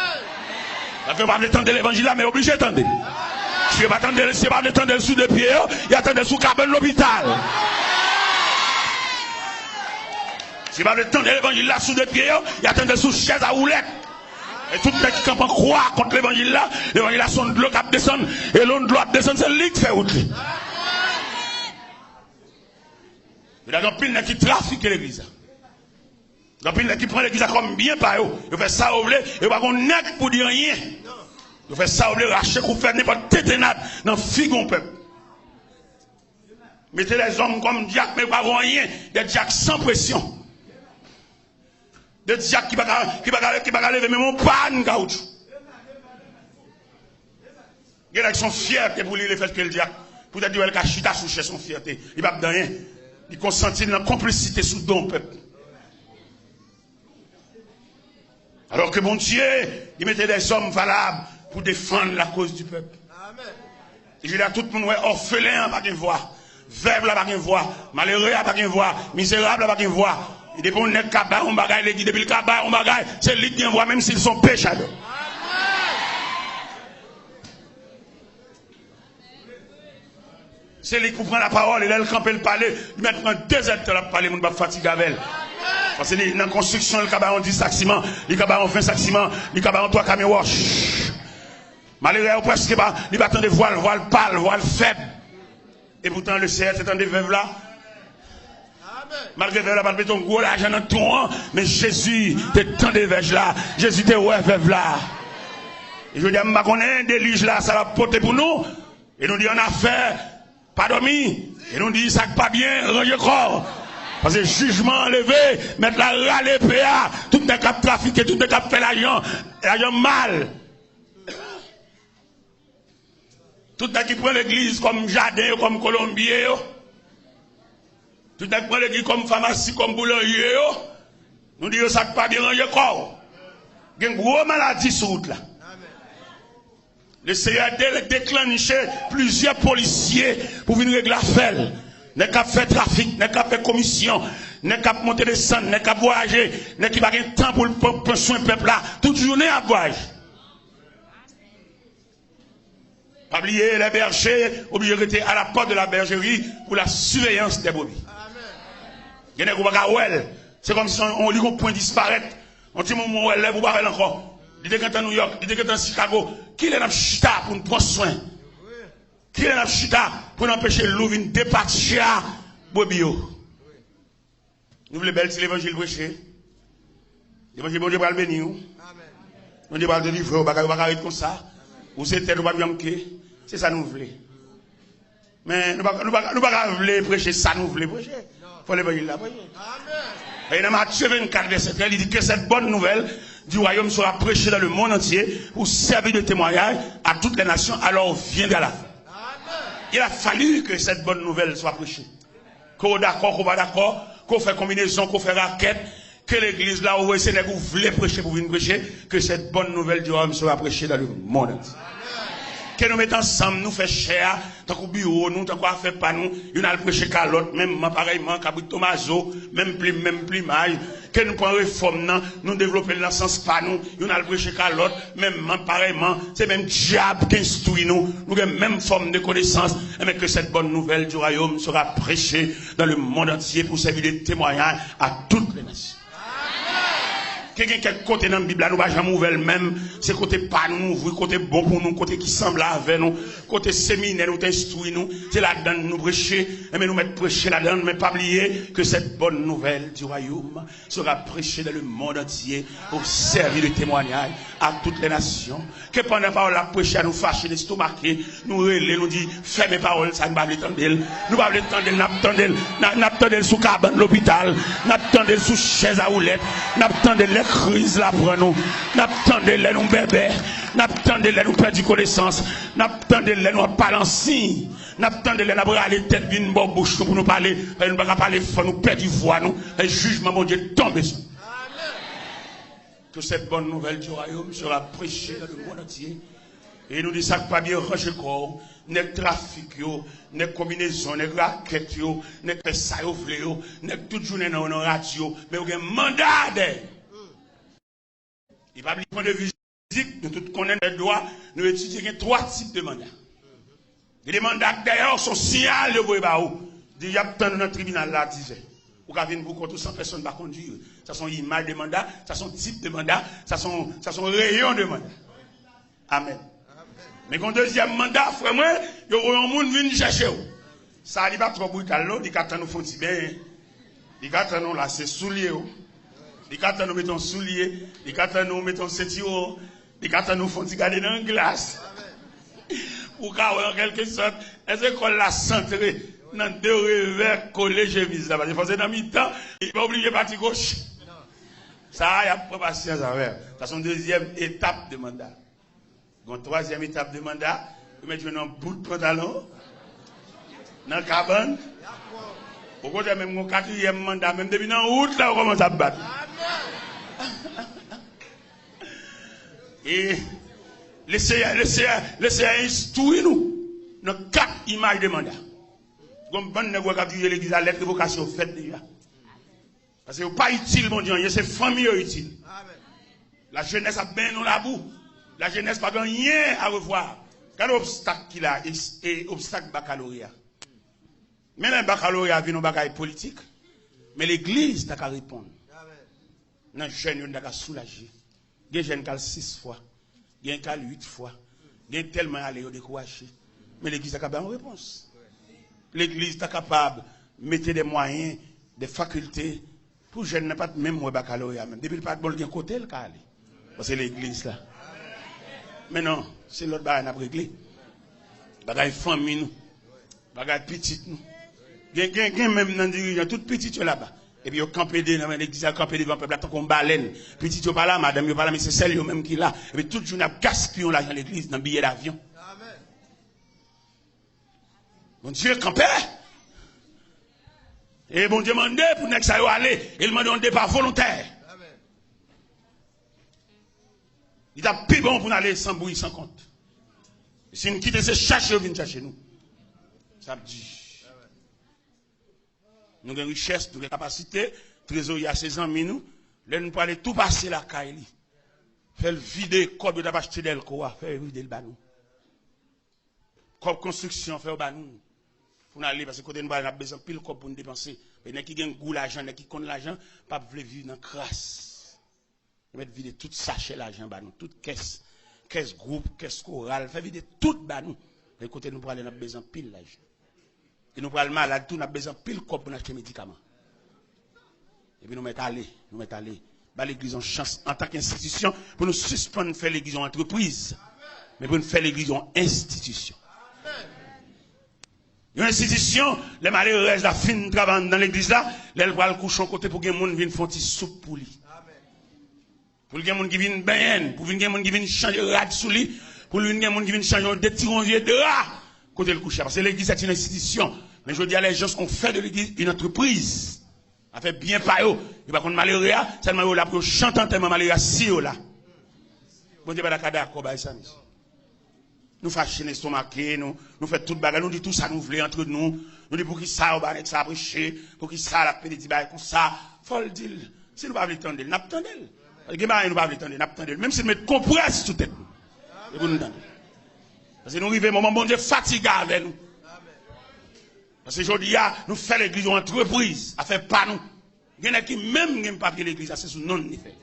Sa fè yo pa vle tande levanjil la, men yo oblije tande. Si yo pa tande, si yo pa vle tande l sou de pye yo, y a tande l sou kabann lopital. Si yo pa vle tande levanjil la sou de pye yo, y a tande l sou chèz a woulèt. E tout nèg ki kanpe an kwa kont levanjil la, levanjil la se yon dlo k ap desann, e lè yon dlo ap desann, se li k fè wout li. Yo gen anpil nèg ki trafike legliz la. Gen anpil nèg ki pran legliz la kòm byen pa yo. Yo fè sa yo vle, yo pa gon nèg pou di anyen. Yo fè sa yo vle, rache kou, fè nenpòt tetenad nan figi yon pèp. Mete lèzòm kòm dyak, men yo pa gon anyen. Des diacres sans pression. De dyak ki pa ka, ki pa ka, ki pa ka leve menm yon pàn kawoutchou. Gen nèg se yon fyète pou li lefètke l dyak. Poutèt li wè l ka chita sou chèz, se yon fyète. Li p ap di anyen. Li konsanti l nan konplisite sou do yon pèp. Alò ke Bondye, li mete dèzòm valab pou defann lakoz di pèp. Jodi a, tout moun wè òfelen an pa gen vwa, vèv la pa gen vwa, malere a pa gen vwa, mizerab la pa gen vwa. E depi yon nèg ka bay yon bagay legliz, depi l ka bay yon bagay, se li k gen vwa, menm si l se yon pechadè. Se li k pou pran lapawòl, e lè l kanpe, l pale, li mèt pran de zèdtan l ap pale, moun p ap fatige avè l. Paske li nan konstriksyon, li ka bay yon dis sak siman, li ka bay yon ven sak siman, li ka bay yon twa kamyon wòch. Malere a, yo prèske pa, li pa tande vwa l, vwa l pal, vwa l fèb. E poutan, Lesenyè te tande vèv la. Malgre vèv la pa t mete yon gwo lajan nan twon an, men Jezi te tande vèv la. Jezi te wè vèv la. E jodi a, m pa konnen delij la, sa l ap pote pou nou. E nou di, annafè, pa dòmi. E nou di, sa k pa byen, ranje kò w. Paske jijman an leve, mèt la rale epe a. Tout nèg k ap trafike, tout nèg k ap fè lajan, lajan mal. Tout nèg ki pran legliz kòm jaden yo, kòm kolonbye yo. Tout nèg pran legliz kòm famasi, kòm boulanje yo. Nou di yo sa k pa byen, ranje kò w. Gen gwo maladi sou wout la. Lesenyè de-, deklanche plizyè polisye pou vin regle afè l. Nèg k ap fè trafik, nèg k ap fè komisyon, nèg k ap monte desann, nèg k ap vwayaje, nèg ki pa gen tan pou l pran, pran swen pèp la. Tout jounen y ap vwayaje. Pa bliye, les bergers oblije rete à la porte de la bergerie pour la surveillance des brebis. Gen nèg ou pa ka wè l. Se kòmsi on, on, li gon pwen disparèt. On ti moman ou wè l, lè ou pa wè l ankò. Li te gentan Nouyòk, li te gentan Chicago. Kilè n ap chita pou n pran swen? Kilè n ap chita pou n anpeche lou vin depatche a brebis yo? Nou vle bèl ti levanjil preche. Levanjil, Bondye pral beni w. Bondye pral delivre w. Bagay ou pa ka ret konsa. Ou se tèt, ou p ap janm ke. Se sa nou vle. Men nou pa, nou pa, nou pa ka vle preche sa nou vle preche. Fò levanjil la preche. E nan Matye vennkat, vèsè trèz, li di, que cette bonne nouvelle du royaume sera prêchée dans le monde entier pour servir de témoignage à toutes les nations, alors viendra la fin. Il a fallu que cette bonne nouvelle soit prêchée. Ke w dakò, ke w pa dakò, ke w fè konbinezon, ke w fè rakèt, ke legliz la, ou wè se nèg ou vle preche pou vin preche, que cette bonne nouvelle du royaume sera prêchée dans le monde entier. Ke nou met ansanm, nou fè chè a, tankou biwo nou, tankou afè pa nou, youn al preche ka lòt, menm man parèyman, kabrit tomazo, menm plim, menm plimaj, ke nou pran refòm nan, nou devlope l nan sans pa nou, youn al preche ka lòt, menm man parèyman, se menm dyab k enstwi nou, nou gen menm fòm de konesans, enben que cette bonne nouvelle du royaume sera prêchée dans le monde entier pour servir de témoignage à toutes les nations. Ke gen kèk kote nan Bib la, nou pa janm ouvè l menm. Se kote pa nou nou ouvri, kote bon pou nou, kote ki sanble avè nou, kote seminè nou te enstwi nou, se ladan l nou preche. Enben, nou mèt preche ladan l, men pa bliye que cette bonne nouvelle du royaume sera prêchée dans le monde entier pour servir de témoignage à toutes les nations. Ke pandan pawòl la ap preche a, nou fache, n estomake, nou rele, nou di, fèmen pawòl sa, nou pa vle tande l. Nou pa vle tande l, n ap tande l. N a- n ap tande l sou kabann lopital, n ap tande l sou chèz a woulèt, n ap tande l lè kriz la pran nou, n ap tande l lè nou bèbè, n ap tande l lè nou pèdi konesans, n ap tande l lè nou ap pale an siy, n ap tande l lè n ap rale tèt vin bò bouch nou pou nou pale, paske nou pa ka pale fò, nou pèdi vwa nou, e jijman Bondye tonbe sou nou. Que cette bonne nouvelle du royaume sera prêchée dans le monde entier. E nou di sa k pa byen, ranje kò w, nèg trafik yo, nèg konbinezon, nèg rakèt yo, nèg fè sa yo vle yo, nèg tout jounen nan yo nan radyo, men yo gen manda dèyè. E pa bliye pwen de vi jiridik, nou tout konnen nan dwa, nou etidye gen twa tip de manda. Gen de manda k dèyè w, se yon siyal yo voye ba ou. Di y ap tann ou nan tribinal la a dizè. Ou ka vin pou kont ou san pèsonn pa kondui. Sa se yon imaj de manda, sa se yon tip de manda, sa se yon, sa se yon reyon de manda. Amèn. Men gen yon dezyèm manda, frè mwen, yo voye yon moun vin chèche w. Sa li pa twò brital non, li ka tann ou fè yon ti benyen. Li ka tann ou lase soulye w. Li ka tann ou mete yon soulye. Li ka tann ou mete yon sentiwon. Li ka tann ou fè yon ti gade nan glas. Ou ka wè an kèlke sòt, èske kò l la santre nan de revè kole chemiz la? Paske fò se nan mitan, li pa oblije pati goch. Sa a, y ap pran pasyans avè l. Sa se yon dezyèm etap de manda. Gon twazyèm etap de manda, ou mèt jwenn yon bout pantalon nan kabann. Okontrè, menm gon katriyèm manda, menm depi nan wout la, ou kòmanse ap bat. E Leseyè, Leseyè, Leseyè enstwi nou nan kat imaj de manda. Gon bann nèg ou wè k ap dirije legliz la, lèt revokasyon fèt deja. Paske yo pa itil Bondye anyen, se fanmi yo itil. Lajenès ap benyen nan labou. Lajenès pa gen anyen a revwa. Gade obstak ki la, e, e obstak bakaloreya. Men lè bakaloreya vin yon bagay politik, men legliz ta ka reponn. Nan jèn yo, n ta ka soulaje. Gen jèn k al sis fwa. Gen k al uit fwa. Gen tèlman y ale yo dekouraje. Men legliz ta ka bay yon repons. Legliz ta kapab mete de mwayen, de fakilte pou jèn nan pa t menm wè bakaloreya menm. Depi l pa t bon, l gen kote l ka ale. Paske legliz la. Men non, se lòt bagay n ap regle. Bagay fanmi nou. Bagay pitit nou. Gen, gen, gen menm nan dirijan, tout pitit yo laba. Epi yo kanpe de nan men legliz la, kanpe devan pèp la tankou yon balèn. Pitit yo pa la, madanm yo pa la, men se sèl yo menm ki la. Epi tout jounen ap gaspiye yon lajan legliz nan biyè davyon. Bondye kanpe. E Bondye mande pou nèg sa yo ale. E l mande yon depa volontè. Li t ap pi bon pou n ale san bri, san kont. Si n kite se chache yo vin chache nou, sa ap di. Nou gen richès, nou gen kapasite, trezorye a se zanmi nou. Lè nou prale tou pase lakay li, fè l vide kòb yo t ap achte dèlko a, fè l vide l ba nou. Kòb konstriksyon, fè yo ba nou. Pou n ale, paske kote nou prale, n ap bezwen anpil kòb pou n depanse. Men nèg ki gen gou lajan, nèg ki konn lajan, p ap vle viv nan kras. Yo mèt vide tout sachè lajan ba nou, tout kès, kès gwoup, kès koral, fè vide tout ba nou. E kote nou prale, n ap bezwen anpil lajan. E nou pral malad tou, n ap bezwen anpil kòb pou n achte medikaman. Epi nou mèt ale, nou mèt ale. Ba legliz yon chans antanke enstitisyon pou nou sispann fè legliz yon antrepriz, men pou n fè legliz yon enstitisyon. Yon enstitisyon, lè malerèz la fin travay anndan legliz la, lè l pral kouche yon kote pou gen moun vin fè yon ti soup pou li. Pou l gen moun ki vin benyen l, pou vin gen moun ki vin chanje rad sou li, pou l vin gen moun ki vin chanje yon de ti yon vye dra kote l kouche a. Paske legliz se yon enstitisyon. Men jodi a, les gens ont fait de l'église une entreprise. Afè byen pa yo. Yo pa konn malere a, sèlman yo la pou yo chante antèman malere a si yo la. Bondye pa ta ka dakò bay sa, mesye. Nou fache, n estomake, nou, nou fè tout bagay, nou di tout sa nou vle antre nou. Nou di poukisa yo ba nèg sa preche, poukisa l ap pede di bagay konsa. Fò l di l. Si nou pa vle tande l, n ap tande l. Gen bagay nou pa vle tande, n ap tande l. Menm si l met konprès sou tèt nou. E pou nou tande. Paske nou rive moman Bondye fatige avè nou. Paske jodi a, nou fè legliz yon antrepriz, afè pa nou. Gen nèg ki menm gen papye legliz la, se sou non n li fè.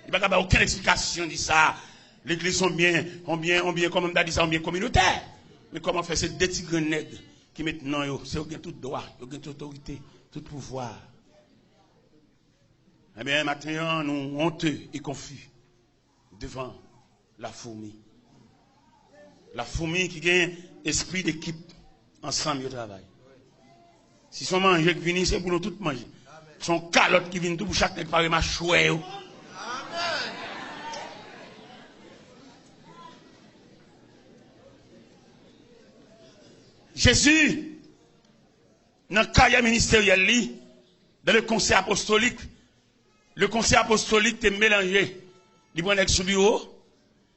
Li pa ka bay okenn eksplikasyon di sa. Legliz se yon byen, yon byen, yon byen, kòman m ta di sa, yon byen kominotè. Men kòman fè se de ti grenn nèg ki met non yo, se yo gen tout dwa, yo gen tout otorite, tout pouvwa. Ebyen, maten an, nou onte e konfi devan la foumi. La foumi ki gen espri dekip, ansanm yo travay. Si se yon manje k vini, se pou nou tout manje. Se yon kalòt ki vin tou pou chak nèg pare machwè yo. Jezi, nan karyè ministeryèl li, dans le conseil apostolique, le conseil apostolique te melanje. Li pran nèg sou biwo,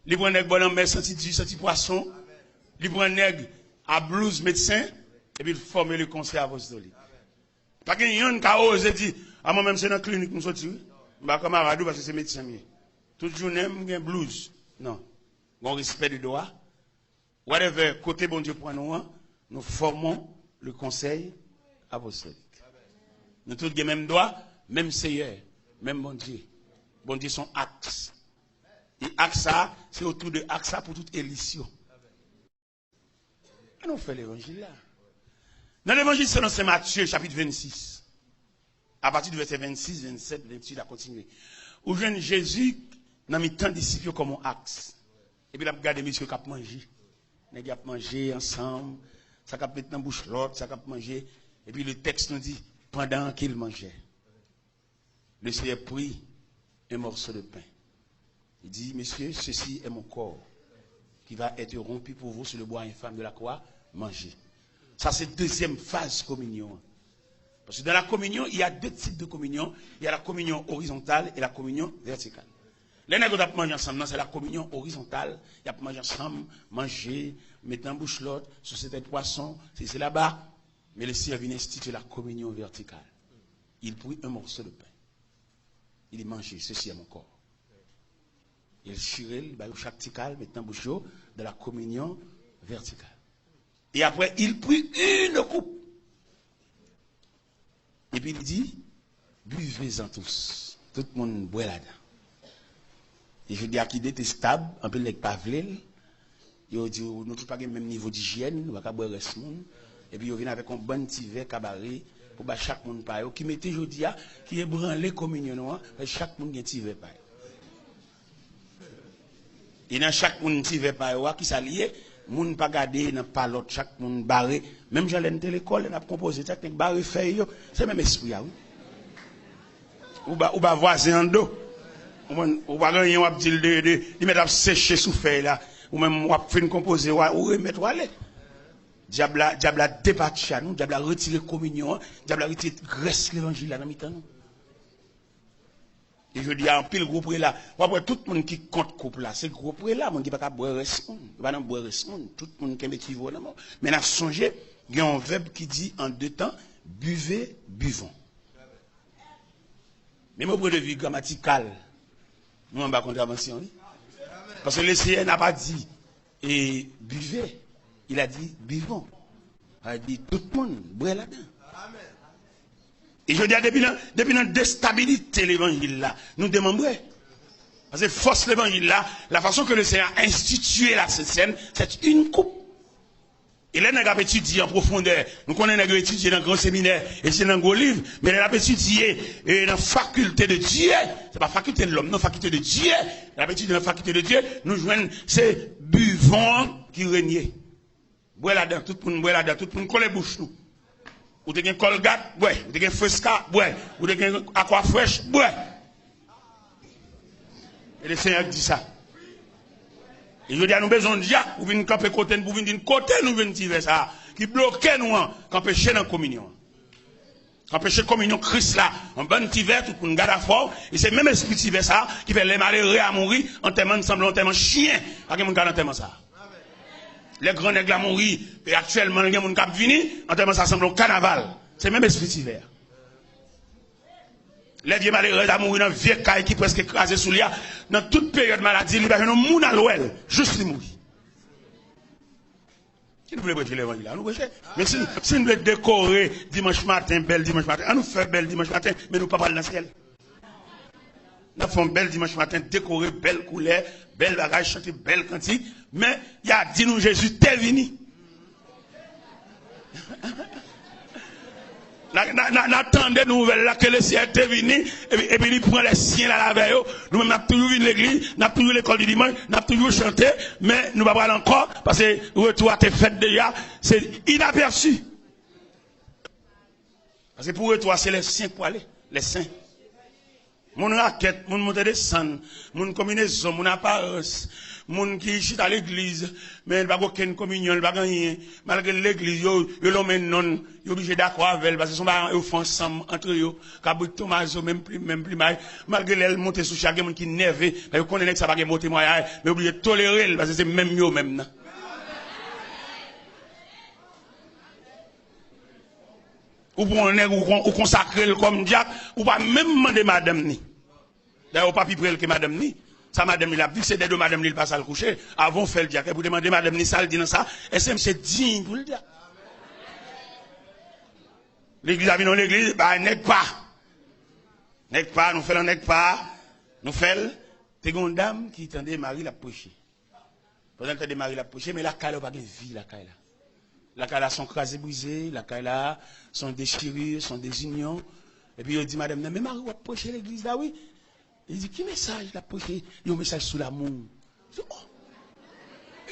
li pran nèg bò lanmè, santi di, santi pwason, li pran nèg a blouz medsen, epi l fòme le conseil apostolique. Pa gen yonn ka oze di, a mwen menm se nan klinik m soti wi. M pa kanmarad ou paske se medsen m ye. Tout jounen m gen blouz. Non. Gon respè de dwa. Whatever, kote Bondye pran nou an, nous formons le conseil apostolique. Nou tout gen menm dwa, menm Seyè, menm Bondye. Bondye se yon aks. E aks sa, se otou de aks sa pou tout elis yo. Ann nou fè levanjil la. Nan levanjil selon Sen Matye, chapit vennsis, apati de vèsè vennsis, vennsèt, vennwit, a kontinye. Ou jwenn Jezi nan mitan disip yo kòm yon aks. Epi l ap gade mesye k ap manje. Nèg y ap manje ansanm, sa k ap met nan bouch lòt, sa k ap manje. Epi le tèks nou di, pandan ke l manje, le Seyè pri un morceau de pain. Il dit, messieurs, ceci est mon corps qui va être rompu pour vous sur le bois infâme de la croix. Mangez. Sa se dezyèm faz kominyon an. Parce que dans la communion, il y a deux types de communion. Il y a la communion horizontale et la communion verticale. Lè nèg yo t ap manje ansanm nan, se la communion horizontale. Y ap manje ansanm, manje, met nan bouch lòt, sou se tèt pwason, se se laba. Men le Seyè vin enstitye la communion verticale. Il prit un morceau de pain. Il dit, mangez, ceci est mon corps. Il chire l, ba yo chak ti kal, met nan bouch yo, dans la communion verticale. Et après, il prit une coupe. Epi l di, buvez-en tous. Tout moun bwè ladan. E jodi a ki detestab, anpil nèg pa vle l. Yo di w, nou tout pa gen menm nivo dijyèn, nou pa ka bwè rès moun. Epi yo vin avèk yon bann ti vè kabare pou ba chak moun pa yo, ki mete jodi a, ki ebranle kominyon nou an, paske chak moun gen ti vè pa yo. E nan chak moun ti vè pa yo a, kisa l ye? Moun pa gade nan pa lòt, chak moun bare. Menm jan lè n te lekòl, lè n ap konpoze tèt, nèg bare fèy yo. Se menm espri a, wi. Ou ba, ou ba vwazen an do. Ou konprann? Ou pa gen anyen w ap di l de, de, li mèt ap seche sou fèy la. Ou menm w ap fin konpoze, w a, ou remèt w ale. Dyab la, dyab la depatche a nou, dyab la retire kominyon an, dyab la retire grès levanjil la nan mitan nou. E jodi a, anpil gwo prela, w ap wè tout moun ki kont koup la, se gwo prela, moun ki pa ka bwè rès moun. Yo pa nan bwè rès moun, tout moun kenbe ti vo nan men w. Men n ap sonje, gen yon vèb ki di an de tan, buvez, buvons. Menm o pwen de vi gramatikal, nou anba kontravansyon, wi. Paske le Seyè n'a pas dit, e, buvez, il a dit, buvons. Sa vle di, tout moun, bwè ladan. E jodi a, depi nan, depi nan destabilite levanjil la, nou demanbre. Paske fòs levanjil la, la façon que le Seigneur a institué la Sainte Seine, c'est une coupe. E lè nèg ap etidye an pwofondè, nou konnen nèg yo etidye nan gran seminè, etidye nan gwo liv, men lè l ap etidye, e, nan fakilte de Dye, se pa fakilte de lòm, non, fakilte de Dye, lè l ap etidye nan fakilte de Dye, nou jwenn se bivon an ki renye. Bwè ladan, tout moun bwè ladan, tout moun kole bouch nou. Ou te gen Colgate, bwè. Ou te gen Fresca, bwè. Ou te gen Aquafresh, bwè. E le Senyè k di sa. E jodi a nou bezwen yon dyak pou vin kanpe kote n, pou vin di n kote nou jwenn ti vè sa a, ki bloke nou an, k anpeche n nan kominyon an. K anpeche kominyon Kris la. Yon bann ti vè, tout moun gad afè w, e se menm espri ti vè sa a ki fè lè malere a mouri, antèman l sanble yon antèman chen. Pa gen moun k al antèman sa a. Lè gran nèg la mouri, e aktyèlman gen moun k ap vini, antèman sa sanble yon kanaval. Se menm espri ti vè a. Lè vye malerèz la mouri nan vye kay ki prèske kraze sou li a, nan tout peryòd maladi, li pa jwenn yon moun al wè l, jis li mouri. Si nou vle preche levanjil la, nou preche. Men si, si nou vle dekore dimanch maten, bèl dimanch maten, ann nou fè bèl dimanch maten, men nou pa pral nan syèl. N ap fè yon bèl dimanch maten, dekore, bèl koulè, bèl bagay, chante bèl kantik. Men, y a di nou Jezi te vini. N a, n a, n a, n a tande nouvèl la ke Lesyèl te vini, epi, epi li pran lèsyen l al avè yo. Nou menm, n ap toujou vin legliz, n ap toujou lekòl di dimanch, n ap toujou chante, men nou pa pral ankò, paske retou a te fèt deja, se inapèsi. Paske pou retou a, se lèsyen k pwale, lèsyen. Moun rakèt, moun monte desann, moun konbinezon, moun aparans, moun ki chita legliz, men li pa gen okenn kominyon, li pa gen anyen. Malgre l legliz, yo, yo lonmen non l, yo oblije dakò avè l, paske se yon bagay yo fè ansanm antre yo, kabrit Tomazo, menm plim, menm plimay. Malgre lè l monte sou chè a, gen moun ki nève, paske yo konnen nèg sa pa gen bon temwayaj, men yo oblije tolere l, paske se menm yo menm nan. Ou pran yon nèg, ou kon-, ou konsakre l kòm dyak, ou pa menm mande madanm ni. Dayè, ou pa pi pre l ke madanm ni. Sa madanm ni l ap di, se dèdo madanm ni l pase al kouche. Avan w fè l dyak, epi w te mande madanm ni sa l di nan sa, èske misye diy pou l dyak? Legliz la vin yon legliz, bay nèg pa. Nèg pa, nou fè l an nèg pa, nou fè l. Te gen yon dam ki tande mari l ap preche. Pandan l tande mari l ap preche, men lakay la, pa gen vi lakay la. Lakay la se yon kraze brize, lakay la se yon dechirure, se yon dezinyon. Epi yo di madanm nan, men mari w ap preche legliz la, wi. Li di, ki mesaj l ap preche? Yon mesaj sou lamou. Li di, oh!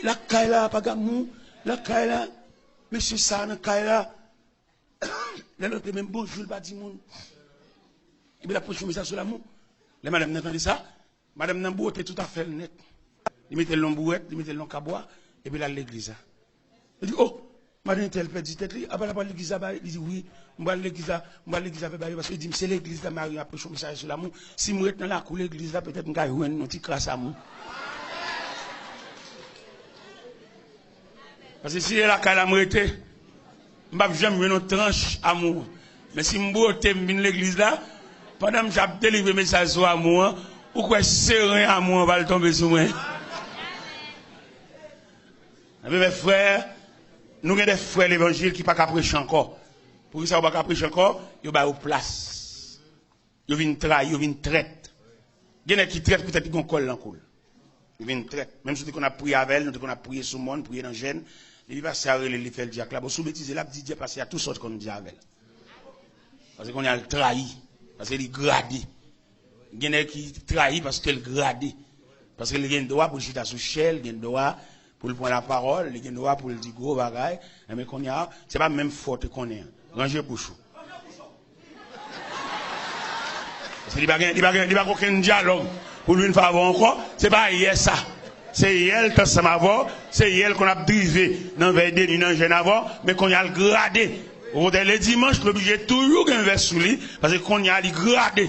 Lakay la, pa gen amou. Lakay la, mesye sa nan kay la. Lè l antre menm bonjou, l pa di moun. Epi l ap preche yon mesaj sou lamou. Lè madanm nan tande sa, madanm nan bwote tout afè l nèt. Li mete l nan bouwèt, li mete l nan kabwa, epi l al legliz la. Li di, oh, madan entèl pèdi tèt li, apa l ap al legliz la, bay? Li di, wi, m pral legliz la, m pral legliz la, fè bagay, paske li di m se legliz la, mari m ap preche yon mesaj sou lamou. Si m ret nan lakou legliz la, petèt m ka jwenn yon ti kras amou. Paske si se lakay la m rete, m p ap janm jwenn yon tranch amou. Men si m bwote, m vin legliz la, pandan m ap delivre mesaj sou amou an, ou kwè seren amou an pral tonbe sou mwen? Ebyen, mè frè, nou gen de frè levanjil ki pa ka preche ankò. Poukisa yo pa ka preche ankò? Yo ba yo plas. Yo vin trayi, yo vin trèt. Gen nèg ki trèt poutèt li gen kòl nan kou l. Li vin trèt. Menm si w te konn ap priye avè l, nou te konn ap priye sou mòn, priye nan jèn, depi pastè a rele l, li fè l dyak la. Bon, si w betize, l ap di dyak pastè a tou sa w te konn di avè l. Paske kounye a l trayi. Paske li grade. Gen nèg ki trayi paske l grade. Paske li gen dwa pou l chita sou chè, li gen dwa pou l pran lapawòl, li gen dwa pou l di gwo bagay. Enben kounye a, se pa menm fò w te konnen an. Ranje bouch ou. Paske li pa gen, li pa gen, li pa gen okenn dyalòg pou l vin fè avè w ankò. Se pa yè sa. Se yè l t ansanm avè w, se yè l konn ap drive nan vèy de nwi nan jèn avè w, men kounye a l grade. Okontrè, ledimanch, l oblije toujou gen vès sou li, paske kounye a li grade.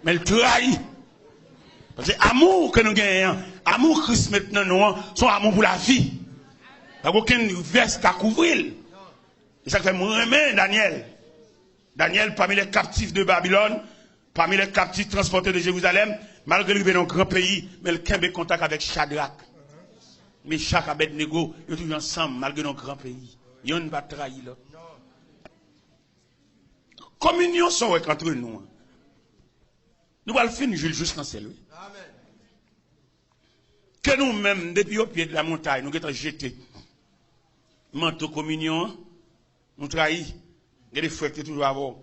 Men l trayi. Paske amou ke nou genyen an, amou Kris met nan nou an, se yon amou pou lavi. Pa gen okenn vès ka kouvri l. E sa k fè m renmen Danyèl. Danyèl, parmi les captifs de Babylone, parmi les captifs transportés de Jérusalem, malgre l rive nan yon gran peyi, men l kenbe kontak avèk Chadrak, Mechak, Abèdnego, yo toujou ansanm, malgre nan yon gran peyi. Yonn pa trayi lòt. Kominyon sa w wè k antre nou an. Nou pral fin jwi l jous nan syèl, wi. Ke nou menm, depi o pye de la montay, nou gentan jete manto kominyon an, nou trayi. Gen de frè ki te toujou avè w.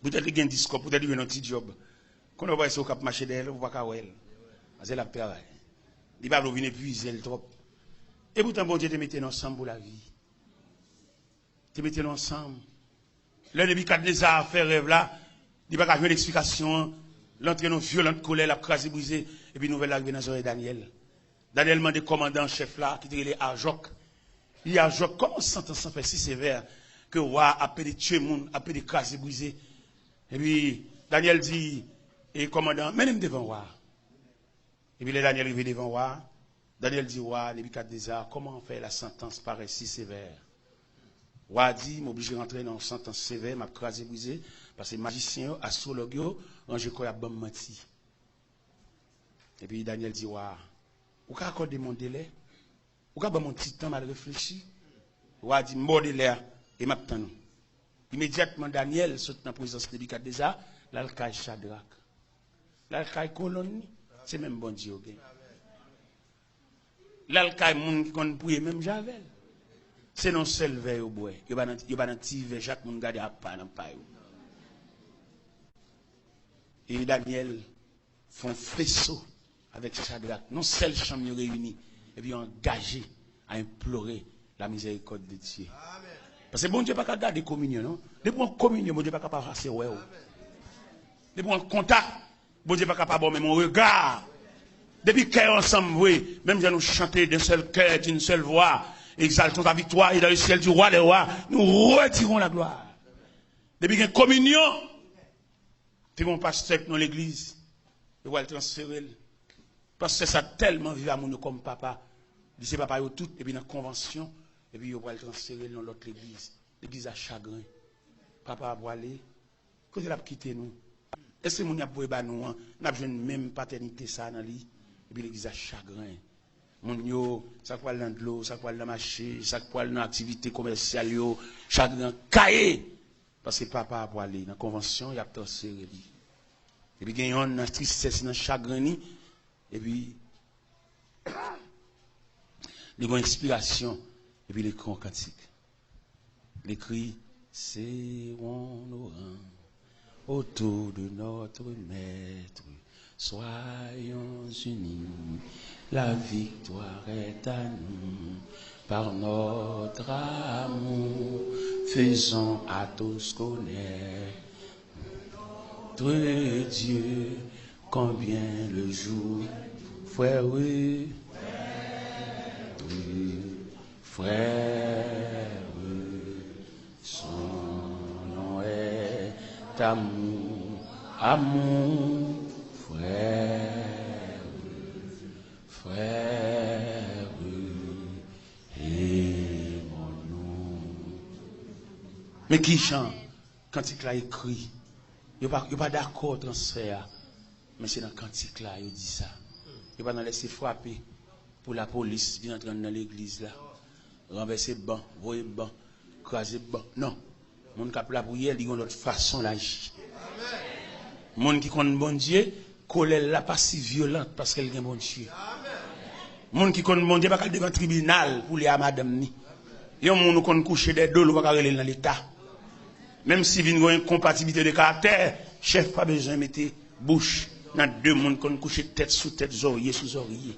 Poutèt li gen dis kòb, poutèt li jwenn yon ti djòb. Kounye a w wè se ou k ap mache dèyè l, ou pa ka wè l. Paske l ap travay. Li pa vle w vin epuize l twòp. Epoutan Bondye te mete nou ansanm pou lavi. Te mete nou ansanm. Lè Nebikadneza fè rèv la, li pa ka jwenn eksplikasyon an. L antre nan yon vyolan kolè, l ap kraze brize, epi nouvèl la rive nan zòrèy Danyèl. Danyèl mande kòmandan an chèf la, ki te rele Ajòk. Li di Ajòk, kòman santans lan fè si sevè ke wa a ap pede tiye moun, ap pede kraze brize? Epi Danyèl di, e kòmandan an, mennen m devan wa a. Epi lè Danyèl rive devan wa a, Danyèl di wa a, Nebikadneza, kòman fè la santans parèt si sevè? Wa a di, m oblije rantre nan yon santans sevè, m ap kraze brize, paske majisyen yo, astwològ yo, ranje kò y ap ban m manti. Epi Danyèl di wa a, ou ka akòde m yon delè? Ou ka ban m yon ti tan m al reflechi? Wa a di, m ba w delè a, e m ap tann ou. Imedyatman, Danyèl sot nan prezans Nebikadneza, l al kay Chadrak. L al kay kolonn li, se menm Bondye yo gen. L al kay moun ki konn priye menm jan avè l. Se nan sèl vè yo bwè. Yo pa nan, yo pa nan ti vè, chak moun gade apa nan pa yo. E Danyèl fè yon feso avèk Chadrak. Nan sèl chanm yo reyini. Epi yo angaje a enplore la mizèrikòd de Dye. Paske Bondye pa ka gade kominyon, non. Depi w an kominyon, Bondye pa ka pa pase wè w. Depi w an kontak, Bondye pa ka pa ba w menm yon rega. Depi kè yo ansanm vre, menm jan nou chante d'un seul cœur, d'une seule voix, exaltons ta victoire, et dans le ciel du roi des rois, nous retirons la gloire. Depi gen kominyon, te gen yon pastè k nan legliz, yo pral transfere l. Pastè sa tèlman viv a moun yo kòm papa, li se papa yo tout, epi nan konvansyon, epi yo pral transfere l nan lòt legliz. Legliz la chagren. Papa a pwale, kote l ap kite nou? Èske moun y ap voye ba nou an, n ap jwenn menm patènite sa a nan li? Epi legliz la chagren. Moun yo, sa k pral nan dlo, sa k pral nan mache, sa k pral nan aktivite komèsyal yo, chagren an kaye. Paske papa a pwale nan konvansyon, y ap transfere li. Epi gen yonn nan tristès, nan chagren li, epi li gen yon enspirasyon, epi li ekri yon kantik. Li ekri, Serrons nos rangs autour de notre maître, soyons unis, la victoire est à nous. Par notre amour, faisons à tous connaître notre Dieu, combien le jour, frère, frère, son nom est amour, amour, frère, frère, aimons-nous. Men ki jan kantik la ekri? Yo pa, yo pa dakò transfè a, men se nan kantik la yo di sa. Yo pa nan lèse frape pou lapolis vin antre anndan legliz la, ranvèse ban, voye ban, kraze ban. Non. Moun k ap lapriyè, li gen yon lòt fason l aji. Moun ki konn Bondye, kolè l la pa si vyolan paske l gen Bondye. Moun ki konn Bondye pa ka al devan tribinal pou li a madanm ni. Yon moun ou konn kouche dèyè do l, ou pa ka rele l nan leta. Menm si vin gen yon enkonpatiblite de karaktè, chèf pa bezwen mete bouch nan de moun konn kouche tèt sou tèt, zòrye sou zòrye.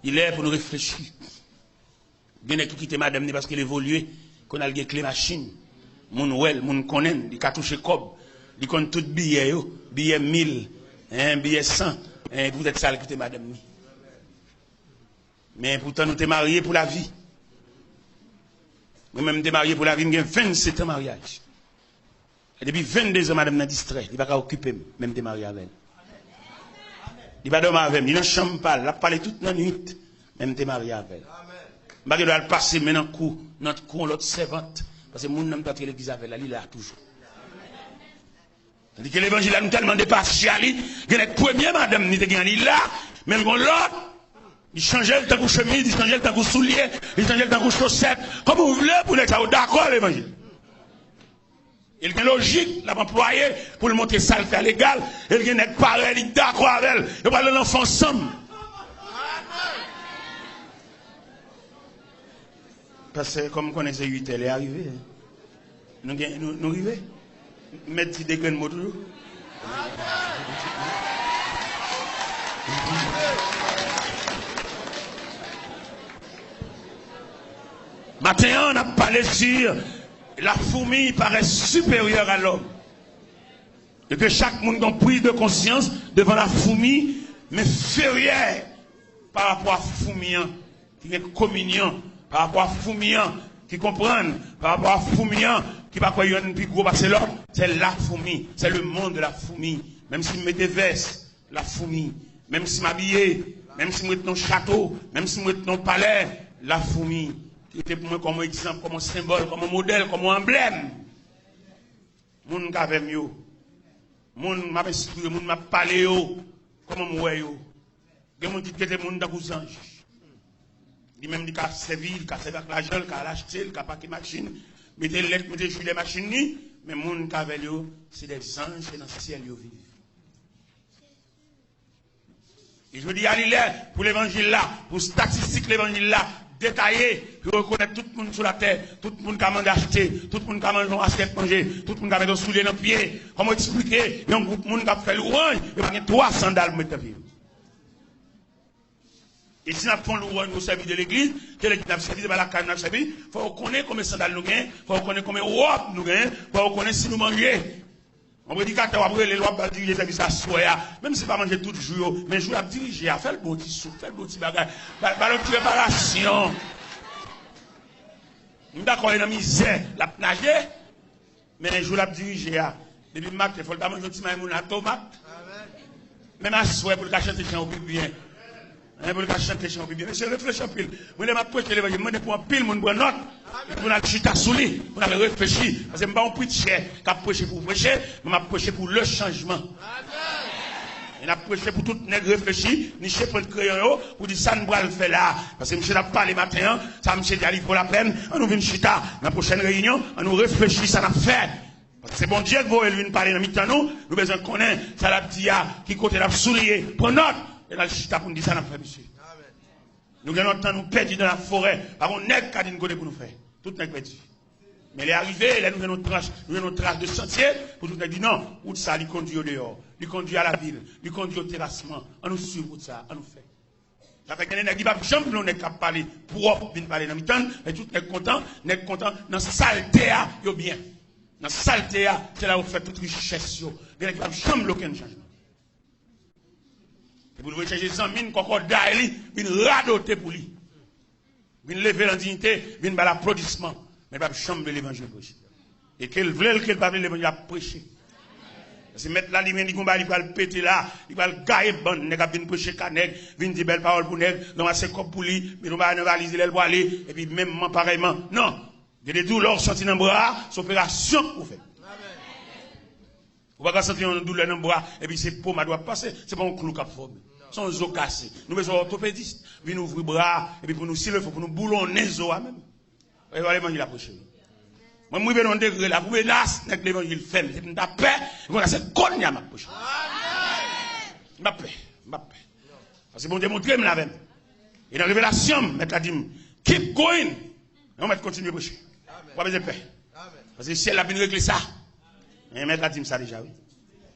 Li lè pou nou reflechi. Gen nèg ki kite madanm ni paske l evolye, konn al gen kle machin. Moun wè l, moun konnen l, li ka touche kòb. Li konn tout biyè yo, biyè mil, en, biyè san, en, poutèt sa l kite madanm ni. Men poutan nou te marye pou lavi. Mwen menm m te marye pou lavi, m gen vennsetan maryaj. E depi venndezan madanm nan distrè, li pa ka okipe m, men m te marye avè l. Li pa dòmi avè m, li nan chanm pa l, l ap pale tout nan nwit, men m te marye avè l. M pa gen dwa al pase men nan kou, nan kou yon lòt sèvant, paske moun nan m t antre legliz avè l la, li la toujou. Tandike levanjil la, nou tèlman depase a li, gen nèg premye madanm ni te gen an li la, men l gon lòt, li chanje l tankou chemiz, li chanje l tankou soulye, li chanje l tankou chosèt. Kòman w vle pou nèg sa yo dakò levanjil? E l gen lojik l ap anplwaye pou l montre sa l fè a legal, e l gen nèg parèy li k dakò avè l, yo pral nan lanfè ansanm. Pastè, kòm m konnen se uit è lè a rive, nou gen, nou, nou rive? M mèt di de grenn mo toujou. Maten an, n ap pale si la fourmi paraît supérieure à l'homme. E ke chak moun gen priz de konsyans devan la fourmi, men enferyè pa rapò a foumi an, ki gen kominyon, pa rapò a foumi an, ki konprann, pa rapò a foumi an, ki pa kwè yonn pi gwo pase lòt. C'est la fourmi, c'est le monde de la fourmi. Menm si m mete vès, la fourmi. Menm si m abiye, menm si m ret nan yon chato, menm si m ret nan yon palè, la fourmi. Ki rete pou mwen kòm yon egzanp, kòm yon senbòl, kòm yon modèl, kòm yon anblèm. Moun k avè m yo, moun m ap enspire, moun m ap pale yo, kòman m wè yo? Gen moun ki trete moun tankou zanj. Li menm li ka sèvi, li ka sèvi ak lajan, li ka al achte, li ka pake machin, mete lèt, mete jwi dèyè machin li, men moun k avè l yo, se de zanj, se nan syèl yo viv. E jodi a, li lè pou levanjil la, pou statistik levanjil la detaye, pou yo rekonèt tout moun sou latè, tout moun ka mande achte, tout moun ka manje yon asyèt manje, tout moun ka mete yon soulye nan pye. Kòman w eksplike yon gwoup moun k ap fè lwanj, yo pa gen twa sandal pou met nan pye yo? E si n ap fè yon lwanj pou sèvi de legliz, ke legliz n ap sèvi, se pa lakay nou n ap sèvi, fò yo konnen konbyen sandal nou gen, fò yo konnen konbyen wòb nou gen, fò yo konnen si nou manje. Yon predikatè w ap rele l, w ap ba l dirije sèvis aswè a. Menm si l pa manje tout jou yo, men jou l ap dirije a, fè l bon ti soup, fè l bon ti bagay. Ba, ba l yon ti reparasyon. M dakò, e nan mizè l ap naje, men jou l ap dirije a, depi maten, fò l ta manje yon ti maymouna tomat. Menm aswè pou l ka chante chan yo pi byen. Hein, pou l ka chante chan yo pi byen. Mesye, reflechi anpil. Mwen, lè m ap preche levanjil, m mande pou anpil moun pran nòt. Pou n al chita sou li, pou n al reflechi. Paske m pa yon preacher k ap preche pou preche, men m ap preche pou le changement. E n ap preche pou tout nèg reflechi, niche pwent kreyon yo, pou di sa n pral fè la. Paske misye t ap pale maten an, sa misye di a li vo lapèn, ann nou vin chita nan pwochèn reyinyon, ann nou reflechi sa n ap fè. Paske se Bondye k voye l vin pale nan mitan nou, nou bezwen konnen sa l ap di a, ki kote l ap souliye, pran nòt, e n al chita pou n di sa n ap fè, mesye. Nou gen lontan nou pèdi nan laforè, pa gon nèg ka di n kote pou nou fè. Tout nèg pèdi. Men lè a rive, lè nou jwenn yon tranch, nou jwenn yon tras de santye, pou tout nèg di non, wout sa li kondui yo deyò, li kondui a lavil, li kondui o terasman, ann nou swiv wout sa, ann nou fè. Sa fè gen de nèg, li p ap janm vle yon nèg k ap pale pwòp vin pale nan mitan l, men tout nèg kontan, nèg kontan, nan salte a, yo byen. Nan salte a, se la yo fè tout richès yo. Gen nèg ki p ap janm vle okenn chanjman. Epi l vle chèche zanmi n, kòkòday li, vin radote pou li. Vin leve l an diyite, vin ba l aplodisman. Men l p ap janm vle levanjil preche. E ke l vle l, ke l pa vle, levanjil ap preche. Paske mèt la, li menm, li gon bagay li pral pete la, li pral gaye bann nèg ap vin preche ka nèg, vin di bèl pawòl pou nèg, ranmase kòb pou li, mete yon bagay nan valiz li lè l pwale, epi menmman parèyman. Non! Gen de doulè w santi nan bra a, se operasyon pou w fè. Ou pa ka santi yon doulè nan bra, epi se pomad w ap pase, se pa yon klou k ap fòme. Se yon zo kase. Nou bezwen òtopedis, vin ouvri bra a, epi pou nou, si le fo, pou nou boulonnen zo a menm. E pa levanjil la preche. Mwen, m rive nan yon degre la, pou menas nèg levanjil fè m, se pou m ta pè, e konn sa se kounye a m ap preche. M p ap pè, m p ap pè. Paske Bondye montre m l avè m. E nan revelasyon m, mèt la di m, keep going. Non, mèt kontinye preche. Ou pa bezwen pè. Paske syèl la vin regle sa. Men mèt la di m sa deja, wi.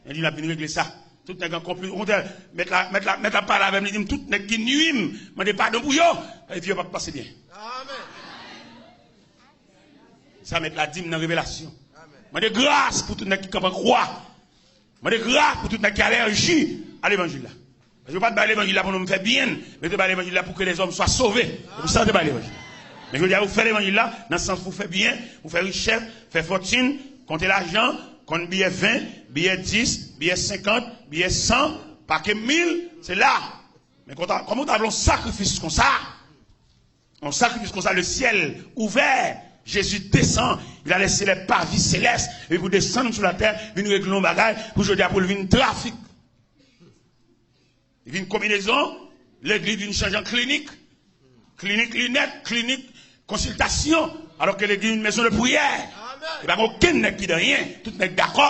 Li di m l ap vin regle sa. Tout nèg an konpli. Okontrè, mèt la, mèt la, mèt la pale avè m, li di m tout nèg ki nui m, mande padon pou yo. Epi yo p ap pase byen. Sa mèt la di m nan revelasyon. Mande gras pou tout nèg ki kanpe an kwa. Mande gras pou tout nèg ki alèji a levanjil la. Paske yo pa t bay levanjil la pou nou fè byen, men yo te bay levanjil la pou ke lèzòm swa sove. Se pou sa yo te bay levanjil la. Men jodi a, ou fè levanjil la nan sans pou fè byen, pou fè richès, fè fòtin, konte lajan, konn biyè ven, biyè dis, biyè senkant, biyè san, pake mil, se la. Men kòman w ta vle yon sakrifis konsa? Un sacrifice comme ça, le ciel ouvert, Jésus descend, il a laissé les parvis célestes, epi pou desann sou latè, vin regle yon bagay, pou jodi a pou l vin trafik. Li vin konbinezon, legliz vin chanje an klinik, klinik linèt, klinik konsiltasyon, alòske legliz vin mezon de priyè. E pa gen okenn nèg ki di anyen, tout nèg dakò.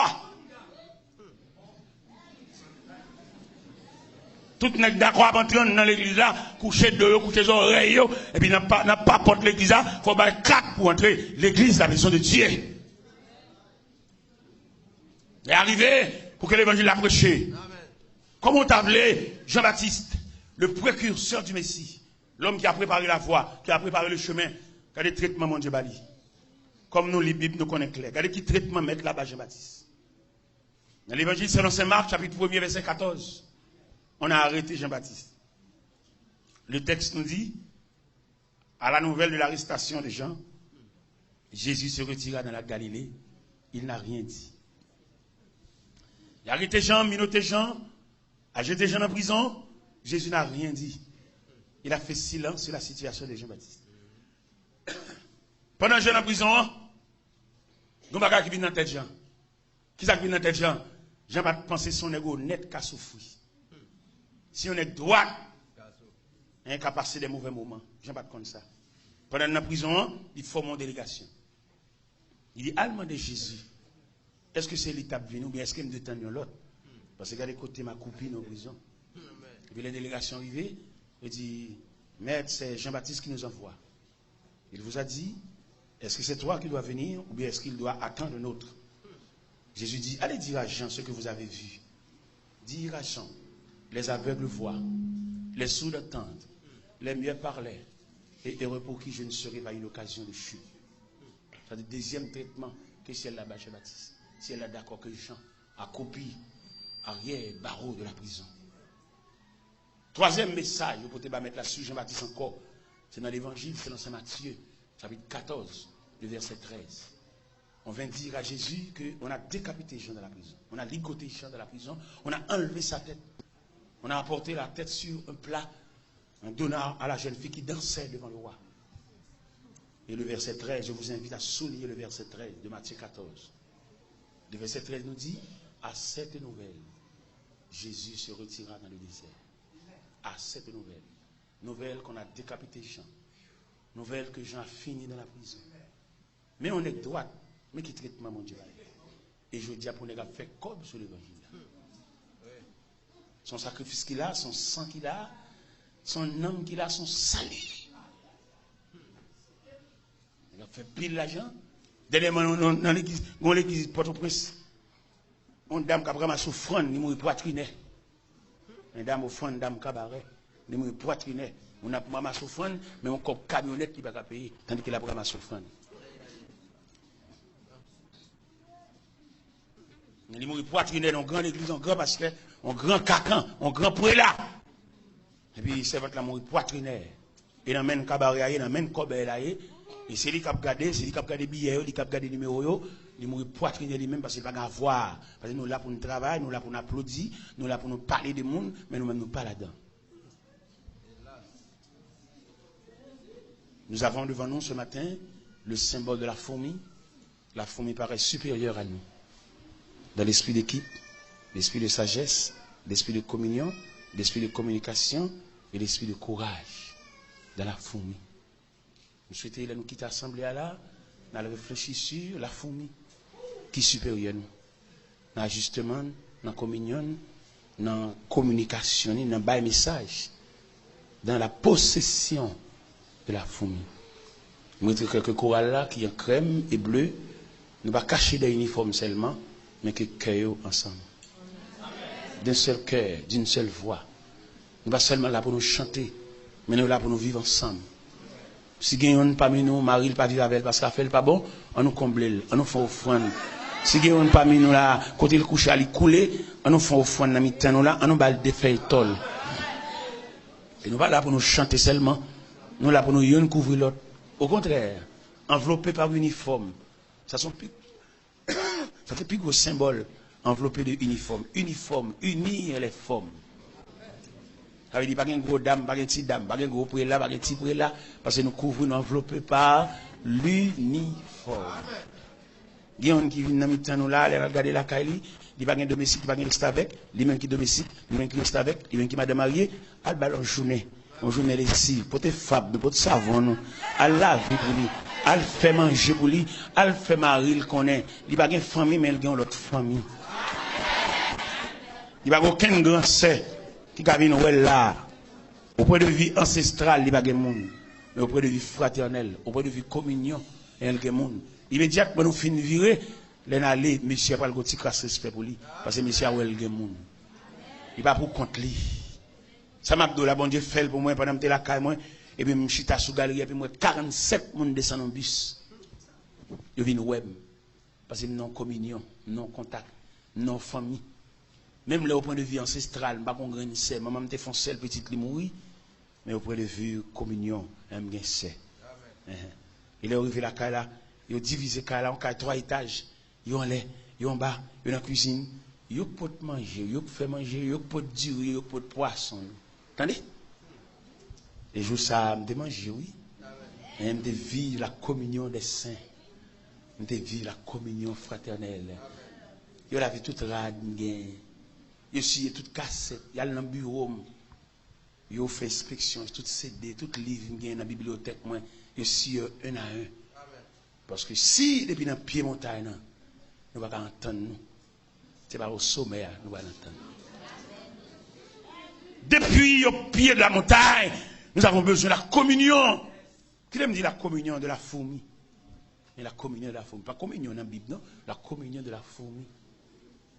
Tout nèg dakò ap antre anndan legliz la, kouche do yo, kouche zòrèy yo, epi nan pa, nan papòt legliz la, fò w bay kat pou antre. Legliz, la maison de Dieu. Lè a rive pou ke levanjil la preche. Kòman w ta vle Jean-Baptiste, le précurseur du Messie, l'homme qui a préparé la voie, qui a préparé le chemin, gade tretman Bondye ba li. Kòm nou li Bib, nou konnen klè. Gade ki tretman mèt la ba Jean-Baptiste. Dans l'Évangile selon saint Marc, chapitre premier, verset quatorze, on a arrêté Jean-Baptiste. Le texte nous dit, à la nouvelle de l'arrestation de Jean, Jésus se retira dans la Galilée, il n'a rien dit. Yo arete Jan, minote Jan, yo jete Jan nan prizon, Jésus n'a rien dit. Il a fait silence sur la situation de Jean-Baptiste. Pandan Jan nan prizon an, gen bagay ki vin nan tèt Jan. Kisa k vin nan tèt Jan? Jan pa t panse se yon nèg onèt ka soufri. Se yon nèg dwat, en, ka pase de move moman. Jan pa t konn sa. Pandan l nan prizon an, li fòme yon delegasyon. Li di, al mande Jezi, èske se li k t ap vini oubyen èske m dwe tann yon lòt? Paske gade kote m akoupi nan prizon. Epi lè delegasyon rive, yo di, Maître, c'est Jean-Baptiste qui nous envoie. Il vous a dit, est-ce que c'est toi qui dois venir ou bien est-ce qu'il doit attendre un autre? Jésus dit, allez dire à Jean ce que vous avez vu. Dire à Jean, les aveugles voient, les sourds entendent, les muets parlent, et heureux pour qui je ne serai pas une occasion de chute. Sa se dezyèm tretman ke syèl la bay Jean-Baptiste. Syèl la dakò ke Jan akoupi aryè bawo de la prizon. Twazyèm mesaj yo pote ba mèt la sou Jean-Baptiste ankò, se nan levanjil selon Sen Matye, chapit katòz, le vèsè trèz. On vint dire à Jésus que on a décapité Jean dans la prison. On a ligoté Jean dans la prison. On a enlevé sa tête. On a apporté la tête sur un plat en donnant à la jeune fille qui dansait devant le roi. Et le verset treize, je vous invite à souligner le verset treize de Matthieu quatorze. Le verset treize nous dit, à cette nouvelle, Jésus se retira dans le désert. À cette nouvelle. Nouvelle qu'on a décapité Jean. Nouvelle que Jean a fini dans la prison. Men yon nèg dwat, men ki tretman Bondye bay. E jodi a pou nèg ap fè kòb sou levanjil la. Se yon sakrifis ki la, se yon san ki la, se yon nanm ki la, se yon sali. Nèg ap fè pil lajan. Dènyèman, nan, nan, nan legliz, gon legliz Pòtoprens, yon dam k ap ranmase ofrann, li mouri pwatrinè. Yon dam ofrann, dam kabarè. Li mouri pwatrinè. Moun ap ranmase ofrann, men yon kòb kamyonèt li pa ka peye, tandike l ap ranmase ofrann. Li mouri pwatrinè nan yon gran legliz, yon gran pastè, yon gran kakan, yon gran prela. Epi sèvant la mouri pwatrinè. E nan men kabarè a ye, nan men kòbèy la ye. E se li k ap gade, se li k ap gade biyè yo, li k ap gade nimewo yo. Li mouri pwatrinè li menm paske li pa gen avwa. Paske nou la pou nou travay, nou la pou nou aplodi, nou la pou nou pale de moun, men nou menm nou pa ladan. Nous avons devant nous ce matin le symbole de la fourmi. La fourmi paraît supérieure à nous. Dans l'esprit d'équipe, l'esprit de sagesse, l'esprit de communion, l'esprit de communication et l'esprit de courage. Dans la fourmi. M swete lè nou kite asanble a la, n al reflechi sou la fourmi ki siperyè nou. Nan ajisteman n, nan kominyon n, nan kominikasyon ni, nan bay mesaj. Dans la possession de la fourmi. M rete kè ke koral la ki an krèm e ble, nou pa kache dèyè inifòm sèlman, men ke kè yo ansanm. D'un seul cœur, d'une seule voix. Nou pa sèlman la pou nou chante, men nou la pou nou viv ansanm. Si gen yonn pami nou, mari l pa viv avè l paske afè l pa bon, an nou konble l, an nou fè ofrann. Si gen yonn pami nou la, kote l kouche a li koule, an nou fè ofrann nan mitan nou la, an nou ba l de fèy tòl. E nou pa la pou nou chante sèlman, nou la pou nou yonn kouvri lòt. Okontrè, anvlope pa inifòm. Sa se yon pi, sa se pi gwo senbòl, anvlope de inifòm. Inifòm, unir les formes. Sa vle di pa gen gwo dam, pa gen ti dam, pa gen gwo prela, pa gen ti prela, paske nou kouvri, nou anvlope pa linifòm. Gen youn ki vin nan mitan nou la, lè n al gade lakay li, li pa gen domestik, li pa gen restavèk, li menm ki domestik, li menm ki restavèk, li menm ki madan marye, al ba l yon jounen, yon jounen lesiv, pote fab nou, pote savon nou, al lave pou li, al fè manje pou li, al fè mari l konnen li pa gen fanmi, men l gen yon lòt fanmi. Li pa gen okenn gran sè ki ka vin wè l la. Au point de vue ancestral, li pa gen moun. Men au point de vue fraternel, au point de vue kominyon, e l gen moun. Imedyatman nou fin vire, lè n ale, mesye a pral gon ti kras respè pou li. Paske mesye a wè l gen moun. Li pa pou kont li. Sa m ap di w la, Bondye fè l pou mwen pandan m te lakay mwen, epi m chita sou galri, epi m wè karannsèt moun desann yon bis. Yo vin wè m. Paske m nan yon kominyon, m nan yon kontak, m nan yon fanmi. Menm lè au point de vue ancestral, m pa gon grenn sè. Manman m te fè yon sèl pitit, li mouri. Men au point de vue kominyon, en, m gen sè. Enhen. E lè yo rive lakay la, yo divize kay la, yon kay twa etaj. Yo anlè, yo anba, yo nan kwizin. Yo k pot manje, yo k fè manje, yo k pot diri, yo k pot pwason yo. Tande? E jou sa a, m te manje, wi. Men m te viv la communion des saints. M te viv la communion fraternelle. Yo lave tout rad m gen. Yo siye tout kasèt. Y al nan biwo m. Yo fè enspeksyon, tout C D, tout liv m gen nan bibliyotèk mwen. Yo siye yo un à un. Paske si depi nan pye montay nan, nou pa ka antann nou, se pa o somè a nou pral antann. Depuis au pied de la montagne, nous avons besoin de la communion. Kite m di la communion de la fourmi. Men la communion de la fourmi. Pa communion nan Bib, non. La communion de la fourmi.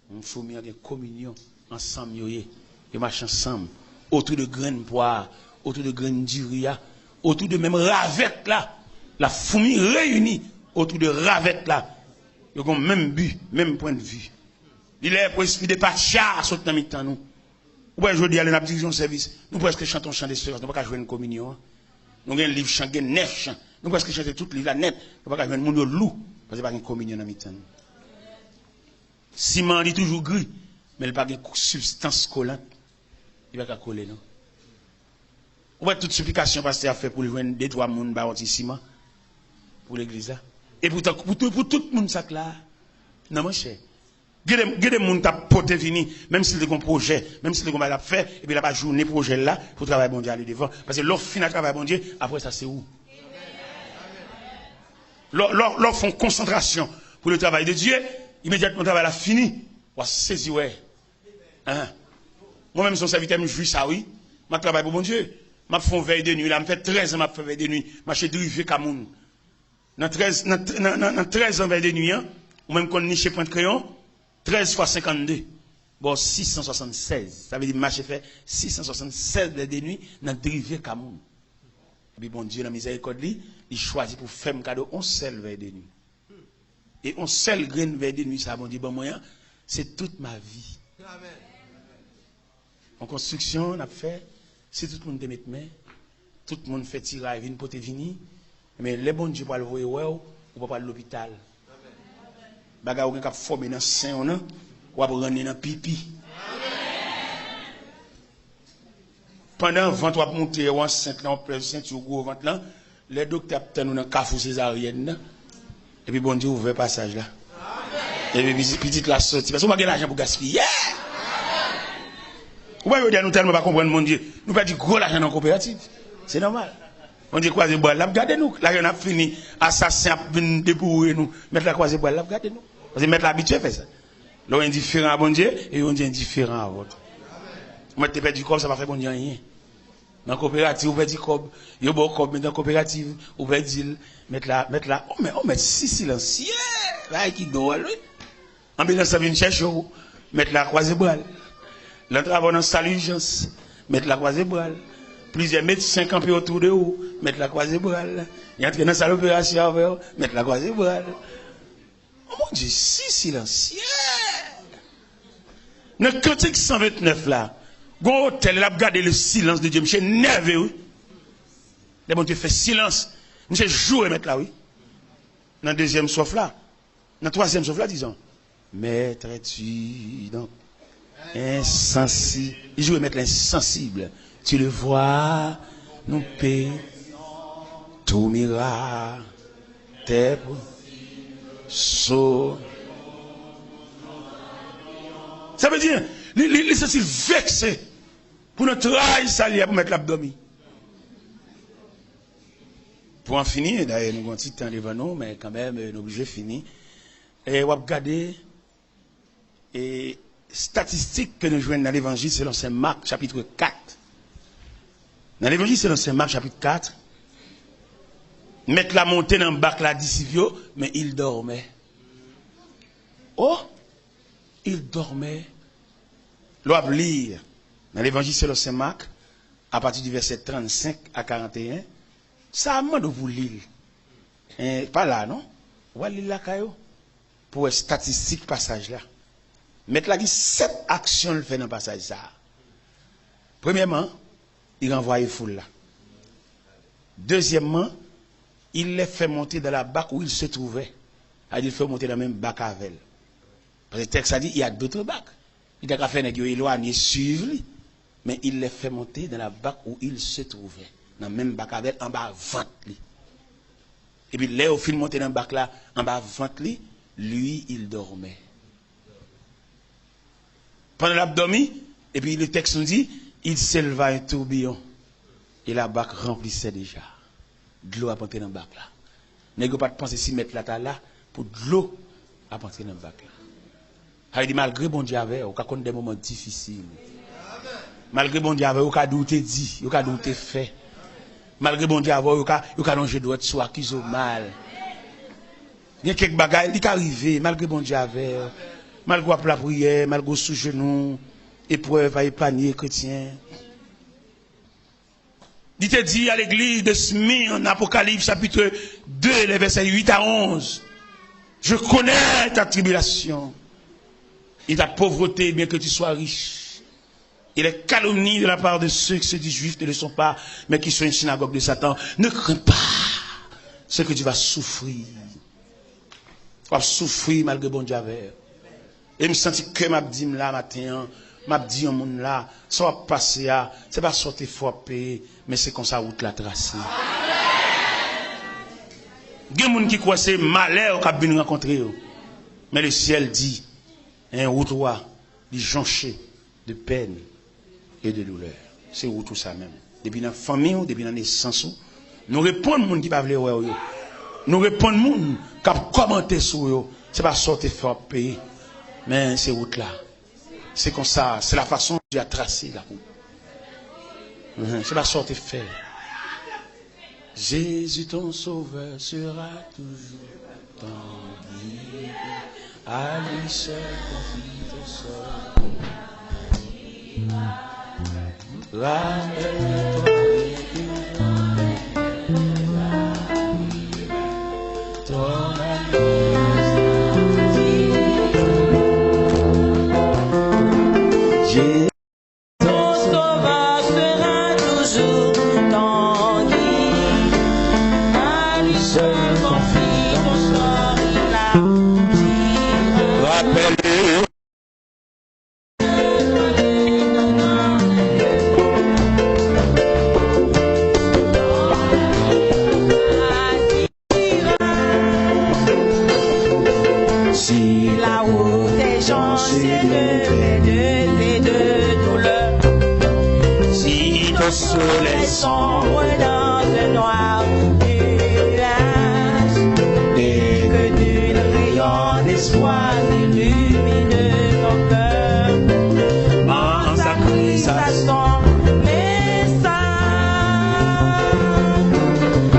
Yon foumi an gen kominyon ansanm yo ye. Yo mache ansanm. Otou de grenn pwa a, otou de grenn diri a, otou de menm ravèt la. La foumi reyini otou de ravèt la. Yo gen menm bi, menm pwennvi. Li lè pou espri de patya sot nan mitan nou. Ou wè jodi a lè n ap dirije yon sèvis, nou prèske chante yon chan desperans, nou pa ka jwenn kominyon an. Nou gen liv chan, gen nèf chan. Nou prèske chante tout liv la nèt. Nou pa ka jwenn moun yo lou, paske pa gen kominyon nan mitan nou. Siman an li toujou gri, men li pa gen kou-, sibstans kolant. Li pa ka kole non. Ou wè tout siplikasyon pastè a fè pou l jwenn de twa moun ba yon ti siman pou legliz la. E poutan, pou tout, pou tout moun sa k la, non monchè. Gen de, gen de moun t ap pote vini, menm si l te gen pwojè, menm si l te gen bagay l ap fè, epi l ap ajounen pwojè l la pou travay Bondye ale devan. Paske lè w fin ak travay Bondye, apre sa se ou. Lè, lè, lè w fè yon konsantrasyon pou le travay de Dye, imedyatman travay la fini, w a sezi wè. Hein? Mwen menm se yon sèvitè, m jwi sa wi. M ap travay pou Bondye. M ap fè yon vèy de nwi la, m fè trèz an m ap fè vèy de nwi. M mache drive ka moun. Nan trèz, nan, nan, nan, nan trèz an vèy de nwi an, ou menm konn niche pwent kreyon, trèz fwa senkannde, ba w sis san swasannsèz. Sa vle di m mache fè sis san swasannsèz vèy de nwi nan drive ka moun. Epi Bondye nan mizèrikòd li, li chwazi pou fè m kado on sèl vèy de nwi. E on sèl grenn vèy de nwi sa Bondye ban mwen an, se tout ma vi. Yon konstriksyon n ap fè, si tout moun te met men, tout moun fè tiray vin pote vini, men lè Bondye pral voye wè w, ou pa pral lopital. Bagay ou gen k ap fòme nan sen w nan, w ap rannen nan pipi. Pandan vant w ap moute, ou ansent lan, ou pèse senti w gwo vant lan, lè doktè ap tann ou nan kafou sezaryèn nan, epi Bondye ouvè pasaj la. Epi pitit, pitit la soti. Paske ou pa gen lajan pou gaspiye. Ou pa jodi a nou tèlman pa konprann Bondye. Nou pèdi gwo lajan nan koperativ. Se nòmal. Bondye kwaze bra l, l ap gade nou. Lè n ap fini, asasen ap vin deboure nou. Mèt la kwaze bra l, l ap gade nou. Paske mèt la abitye fè sa. Lè w endiferan a Bondye, e Bondye endiferan a vòt. Ou mèt te pèdi kòb, sa pa fè Bondye anyen. Nan koperativ, ou pèdi kòb, yo ba w kòb, men nan koperativ, ou pèdi l. Mèt la, mèt la, o mèt, o mèt si silansye, bagay ki dwòl, wi. Anbilans lan vin chèche w, mèt la kwaze bra l. L antrave w nan sal ijans, mèt la kwaze bra l. Plizyè medsen kanpe otou de ou, mèt la kwaze bra l. Li antre nan sal operasyon avè w, mèt la kwaze bra l. O Bondye si silansye. Nan Kantik san ventnèf la, gon otè, l ap gade le silence de Dieu. Misye nève, wi. Lè Bondye fè silans, misye joure mèt la, wi. Nan dezyèm sòf la, nan twazyèm sòf la, dizon. Maître, tu donc insensible. Li joure mèt la ensansib. Tu le vois, nous payons tout miracle. Tèt so. Sa vle di, li, li, li santi l vekse pou nan tray sa li a pou mèt la ap dòmi. Pou an fini, dayè nou gon ti tan devan nou, men kanmenm, eh, nou oblije fini. E w ap gade e statistik ke nou jwenn nan Levanjil selon Sen Mak, chapit kat. Nan Levanjil selon Sen Mak, chapit kat, mèt la monte nan bak la, disip yo, men il dormait. Oh, il dormait. Lè w ap li nan Levanjil selon Sen Mak, apati di vèsè trannsenk a karanteyen, sa a mande w pou li l. Eh, pa la, non? W al li l lakay ou. Pou wè statistik pasaj la. Mèt la gen sèt aksyon l fè nan pasaj sa a. Premyèman, li ranvwaye foul la. Dezyèmman, il les fait monter dans la barque où ils se trouvaient. Sa vle di l fè yo monte nan menm bak avè l. Paske tèks la di, il y a d'autres barques. Li ta ka fè nèg yo elwanye, swiv li. Men il les fait monter dans la barque où ils se trouvaient. Nan menm bak avè l, anba vant li. Epi lè yo fin monte nan bak la, anba vant li, lui, il dormait. Pandan l ap dòmi, epi le tèks nou di, il s'éleva un tourbillon, et la barque remplissait déjà. Dlo ap antre nan bak la. Nèg yo pa t panse si mèt la ta la pou dlo ap antre nan bak la. Sa vle di, malgre Bondye avè w, ou ka konn de moman difisil. Malgre Bondye avè w, yo ka di w te di, yo ka di w te fè. Malgre Bondye avè w, yo ka, yo ka lonje dwèt sou w, akize w mal. Gen kèk bagay, li ka rive, malgre Bondye avè w. Malgre w ap lapriyè, malgre w sou jenou, eprèv a epanye kretyen. Li te di a legliz de Smyrne, Apocalypse chapitre deux, les versets huit à onze, Je connais ta tribulation et ta pauvreté, bien que tu sois riche. Et les calomnies de la part de ceux qui se disent juifs ne le sont pas, mais qui sont une synagogue de Satan. Ne crains pas ce que tu vas souffrir. W ap soufri malgre Bondye avè w. E m santi kè m ap di m la maten an, m ap di yon moun la, sa w ap pase a, se pa sa w te fè w ap peye, men se konsa wout la trase. Gen moun ki kwè se malè yo k ap vin rankontre yo. Men lesyèl di, en wout ou a, li jonche de pèn e de doulè. Se wout ou sa menm. Depi nan fanmi w, depi nan nesans ou, nou reponn moun ki pa vle wè w yo. Nou reponn moun k ap kòmante sou w yo. Se pa sa w te fè w ap peye. Men se wout la. Se konsa, c'est la façon Dieu a tracé la route. Mhm. Se pa sa w te fè. Jésus ton sauveur sera toujours ton guide. À lui seul confie ton sort. Rappelle-toi ton amour. Ton sauveur sera toujours ton guide. À lui seul confie ton sort, il a dit. Rappelle-le. Si la route est jonchée de plaines et de douleurs, si ton soleil sombre dans un noir nuage, et que nul rayon d'espoir n'illumine ton cœur, pense à Christ, à son message.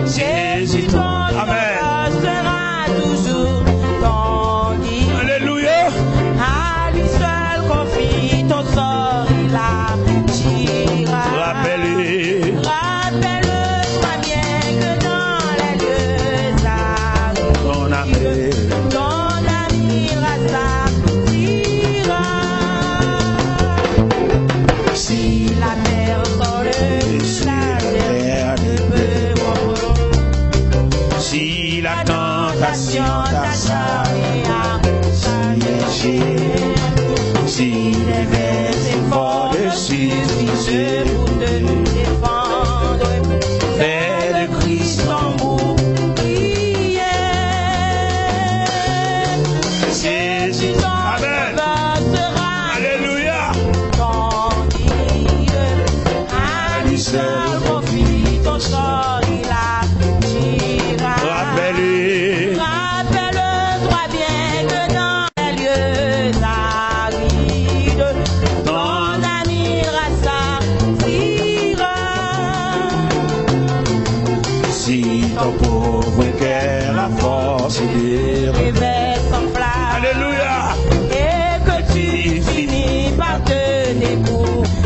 Jésus ton Amen. Sauveur sera toujours ton guide. Alléluia. À lui seul confie ton sort, il agira. Rappelle-le. Rappelle-toi bien que dans les lieux arides, ton âme, ton âme ira s'affligira. Si la mer sort dessus la terre ne peut comprendre, si la tentation t'acharrie à s'attacher, si les vers sont forts dessus, si je pour te défendre, fais de Christ ton bouclier. Jésus ton Amen. Sauveur sera Alléluia. Ton guide. À lui seul confie ton sort, il agira. Rappelle-le. Rappelle-toi bien que dans les lieux arides, ton âme ira s'affligira. Si ton pauvre cœur à force de rêver s'enflamme, Alléluia. Et que tu finis par te décourager,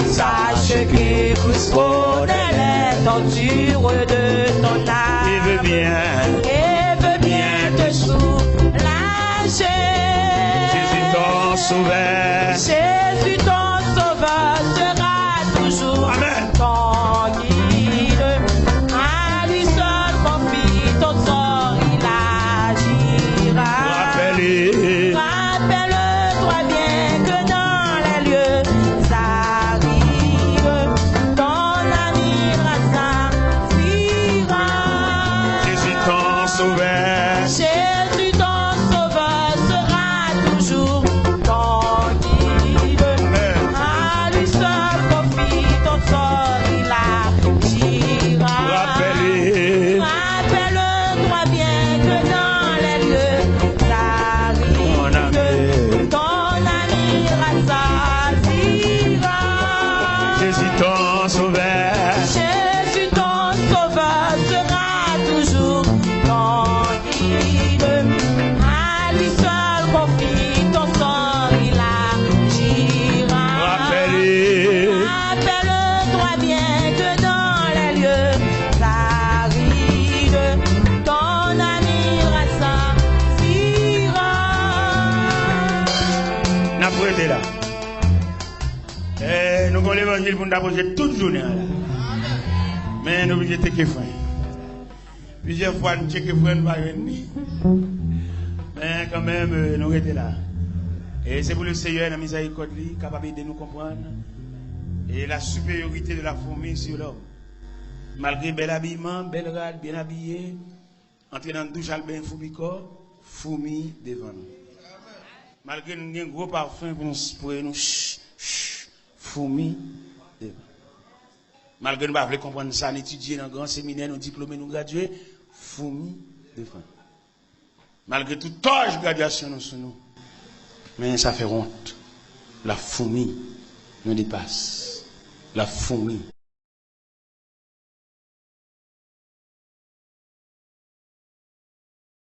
sache que Christ connaît les tortures de ton âme. Il veut bien. Et veut bien te soulager. Jésus ton sauveur. Jésus ton sauveur sera toujours Amen. Ton guide. À lui seul confie ton sort, il agira. Rappelle-le. Rappelle-toi bien que dans les lieux arides, ton âme ira s'affligira. Jésus ton sauveur. Jésus ton sauveur sera toujours ton guide. dans les lieux arides, ton ami Rasta Sira. N ap rete la. Eh, nou gen levanjil pou n ta poze tout jounen an la. Men nou oblije teke fren. Plizyè fwa n tcheke fren, n pa jwenn li. Men kanmenm, eh, nou rete la. E se pou Lesenyè, nan mizèrikòd li, kapab ede nou konprann, eh, la supériorité de la fourmi sur l'homme. Malgre bèl abiman, bèl rad, byen abiye, antre nan douch al benyen foumi kò, foumi devan nou. Malgre n gen gwo pafen pou nou spraye nou, ch, ch, foumi devan. Malgre nou pa vle konprann sa n etidye nan gran seminè, nou diplome, nou gradye, foumi devan. Malgre tout tòj gradyasyon nou sou nou, men sa fè wont. L ap foumi, nou depas. L ap foumi.